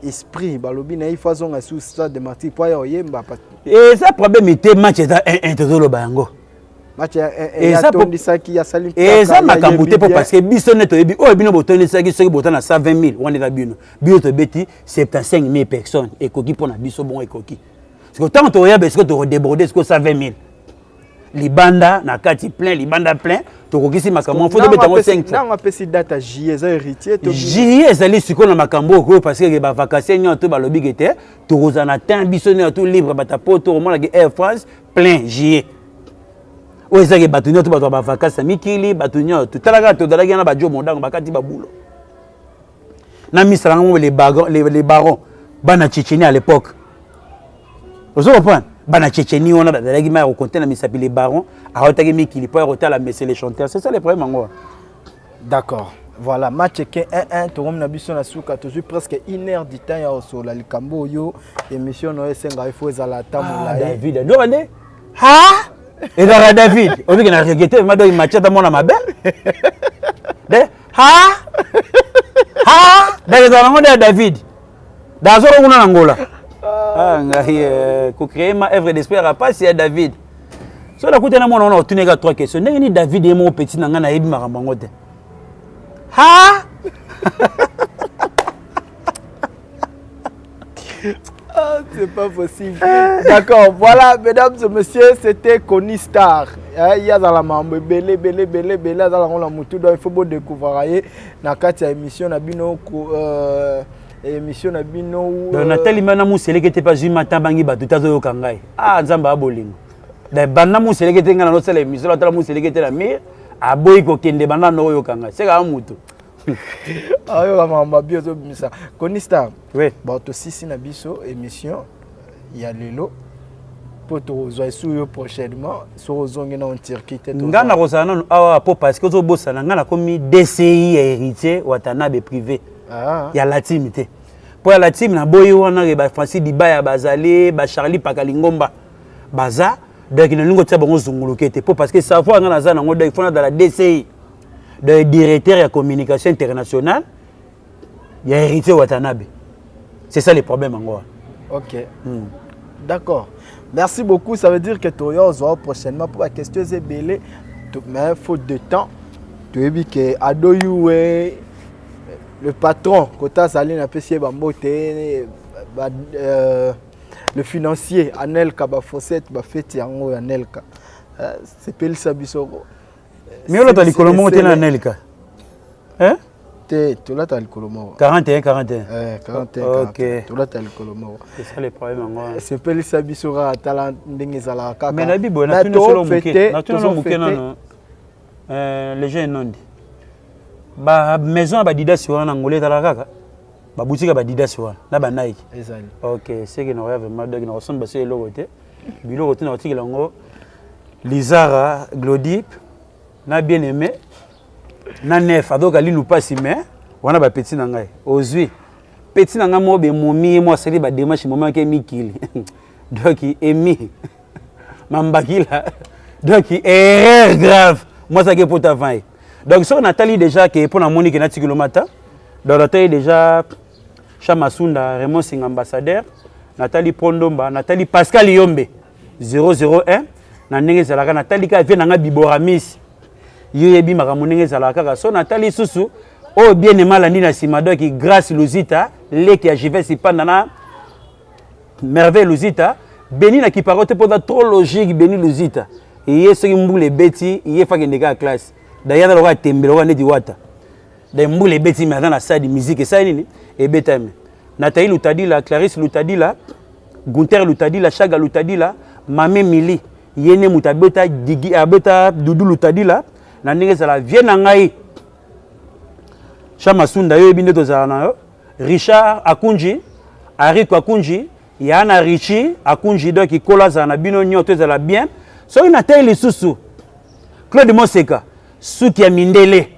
esprit, balobi na ye faut azonga sur stade de Martyr po aya oyemba. Eza problème te, match eza 1-1, tozoloba yango. Atondisaki, asali. Eza makambo te, mpo parce que biso nde toyebi oyo bino botondisaki. Soki bota na 120 000 wana eza bino, bino tobeti 75 000 personnes, ekoki mpo na biso. Bongo ekoki siko ntango tokoyaba, siko tokodéborde, siko 120 000 libanda na kati plein, libanda plein, tokokisi makambo. Faut tobeta yango 5 fois. Ntango apesi date ya juillet, eza Héritier? Juillet ezali sikoyo na makambo oyo, parce que bavacancier nyonso to balobi ke te, tokozala na temps biso nyonso to libre. Bato po tokomonaki Air France plein juillet oyo ezalaki bato nyonso, bato ya bavacance ya mikili, bato nyonso. Totala kaka, tozalaki wana bajo modango bakati babulo na misala yango, les barons bana Tchétchénie à l'époque. Ozo comprendre? Bana Tchétchénie wana bazalaki ma ya kokonte na misapi. Les barons aotaki mikili mpo ya kotala monsieur le chanteur. C'est ça le problème yango. D'accord. Voilà, match eke 1-1, tokomi na biso na suka, tozwi presque une heure du temps ya kosola likambo oyo émission na yo esenga il faut ezala ata molai. David, ndoka nde ha ezalaka David, obiki na regrete ma donc match ata mwana mabe de ha ha donc ezala nango nde ya David dazoko kuna na Angola. Ah ngai kocréer ma œuvre d'esprit ya pasi ya David. So nakutana mwana wana, otuneka trois questions: ndenge nini David ye moko petit na ngai nayebi makambo yango te? Ha. Ah, c'est pas possible. D'accord, voilà, mesdames et messieurs, c'était Kony Star. Il y a dans la mambo belé, belé, belé, belé, dans la mutu, donc il faut beau découvrir ye na kati ya émission na bino, émission na bino. Donc natelemi na moseleke te mpe azwi mata bangi bato te azoyoka ngai. Ah, Nzambe abolingo. Banda moseleke te, ngai nazosala émission, atala moseleke te na mire, aboyi kokende. Banda na oyoka ngai sekaka mutu. Ayoka makambo abi ozobimisa Kony Star. Oui. Bon, tosisi na biso émission ya lelo mpo tokozwa esu yo prochainement soki ozongi na Turquie te. Ngai nakozala nanu awa mpo parce que ozobosana, ngai nakomi DCI ya Héritier Watanabe privé. Ah. Ya latime te, mpo ya latime naboyi wana ke baFrancis Dibaya bazali, baCharli Pakalingomba baza, donc nalingi kotia bango zunguluke te mpo parce que savoir ngai naza nango. Donc il faut nazala DCI, donc directeur ya communication internationale ya Héritier Watanabe. C'est ça le problème yango wana. Ok. D'accord. Merci beaucoup. Ça veut dire que toyo ozwa prochainement pour la question ebele, mais faute de temps. Toyebi ke Ado Yuwe le patron kota azali, napesi ye bambote ba, le financier Anelka, bafosete bafeti yango ya Anelka, sepelisa biso. Mais olata likolo moko te na Anelka? Hein? Te, tolata likolo moko. 41 41. Eh, 41. Ok. Tolata likolo moko. C'est ça le problème yango wana. Sepelisa biso kaka, tala ndenge ezalaka kaka. Mais nayebi boye, natuni solo moke, natuni no moke nano, léger enondi bamaison ya badidasi wana na Ngolo ezalaka kaka baboutique ya badidasi wana na baNike? Ezali. Ok, seke nakoya vraiment, donc nakosomba so eloko te, biloko te, nakotikela yango Lizara Glodip na bien aimé na nef azoka linu mpasi. Mais wana bapeti na ngai, ozwi petit na ngai moko bemomi ye mo asali badémarche momaki mikili, donc emi mambakila, donc erreur grave mwasi ake pota avant ye. Donc soki natali déjà ke mpo namoni ke natikilo mata, donc natali déjà Chamasunda Raymond Sing ambassadeur, natali Pondomba, natali Pascal Yombe 001 na ndenge ezalaka, natali kaka vie na ngai Biboramis, yo yebi makambo ndenge ezalaka kaka. So natali susu oyo bien aimé alandi na nsima, donc Grâce Luzita, leki ya Jives Ipanda na Merveille Luzita, Beni na kiparo te mpo aza trop logique. Beni Luzita ye soki mbula ebeti ye fakende kaka classe, d'ailleurs aza lokola tembe, lokola neti wata. Donc mbula ebeti me aza na sadi musique esali nini ebetami. Nathalie Lutadila, Clarisse Lutadila, Gunter Lutadila, Chaga Lutadila, Mame Mili ye nde moto abeta digi, abeta Dudu Lutadila na ndenge ezala vie na ngai. Chamasunda, yo yebi nde tozala na yo. Richard Akunji, Ariko Akunji ya na Richi Akunji, donc ikolo azala na bino nyonso, ezala bien. Soki natali lisusu Claude Moseka, suki ya mindele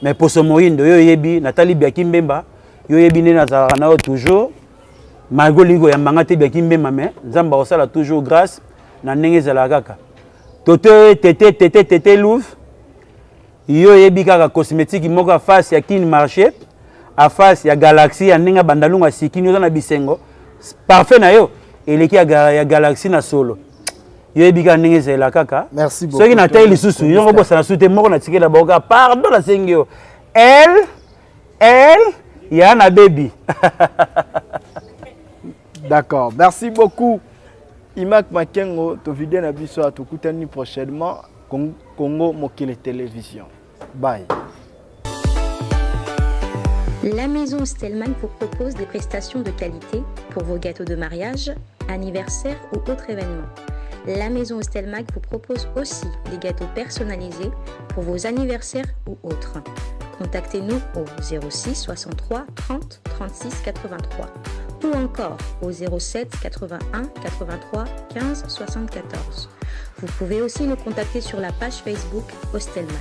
mais poso moyindo, yo oyebi. Natali Biaki Mbemba, yo oyebi nde nazalaka na yo toujours malgré olingi koyambanga te, Biaki Mbemba, mais Nzambe akosala toujours grâce na ndenge ezalaka kaka. Toto tete tete tete Louvre, yo oyebi kaka cosmétique moko ya face ya Kin Marché, a face ya Galaxie, ya ndenge ya Bandalungu asikini, oza na bisengo parfait na yo eleki ya Galaxie na solo, yo oyebi kaka ndenge ezala kaka. Merci beaucoup. Soki natali lisusu yongo bosana su te moko natikela bango kaka pardon, nasengi yo l l ya na bebi. D'accord. Merci beaucoup. Imak Makengo, to vidéo na biso tokutani prochainement Congo Mokili Télévision. Bye. La maison Stellman vous propose des prestations de qualité pour vos gâteaux de mariage, anniversaire ou autres événements. La maison Stelmag vous propose aussi des gâteaux personnalisés pour vos anniversaires ou autres. Contactez-nous au 06 63 30 36 83 ou encore au 07 81 83 15 74. Vous pouvez aussi nous contacter sur la page Facebook Hostelmac.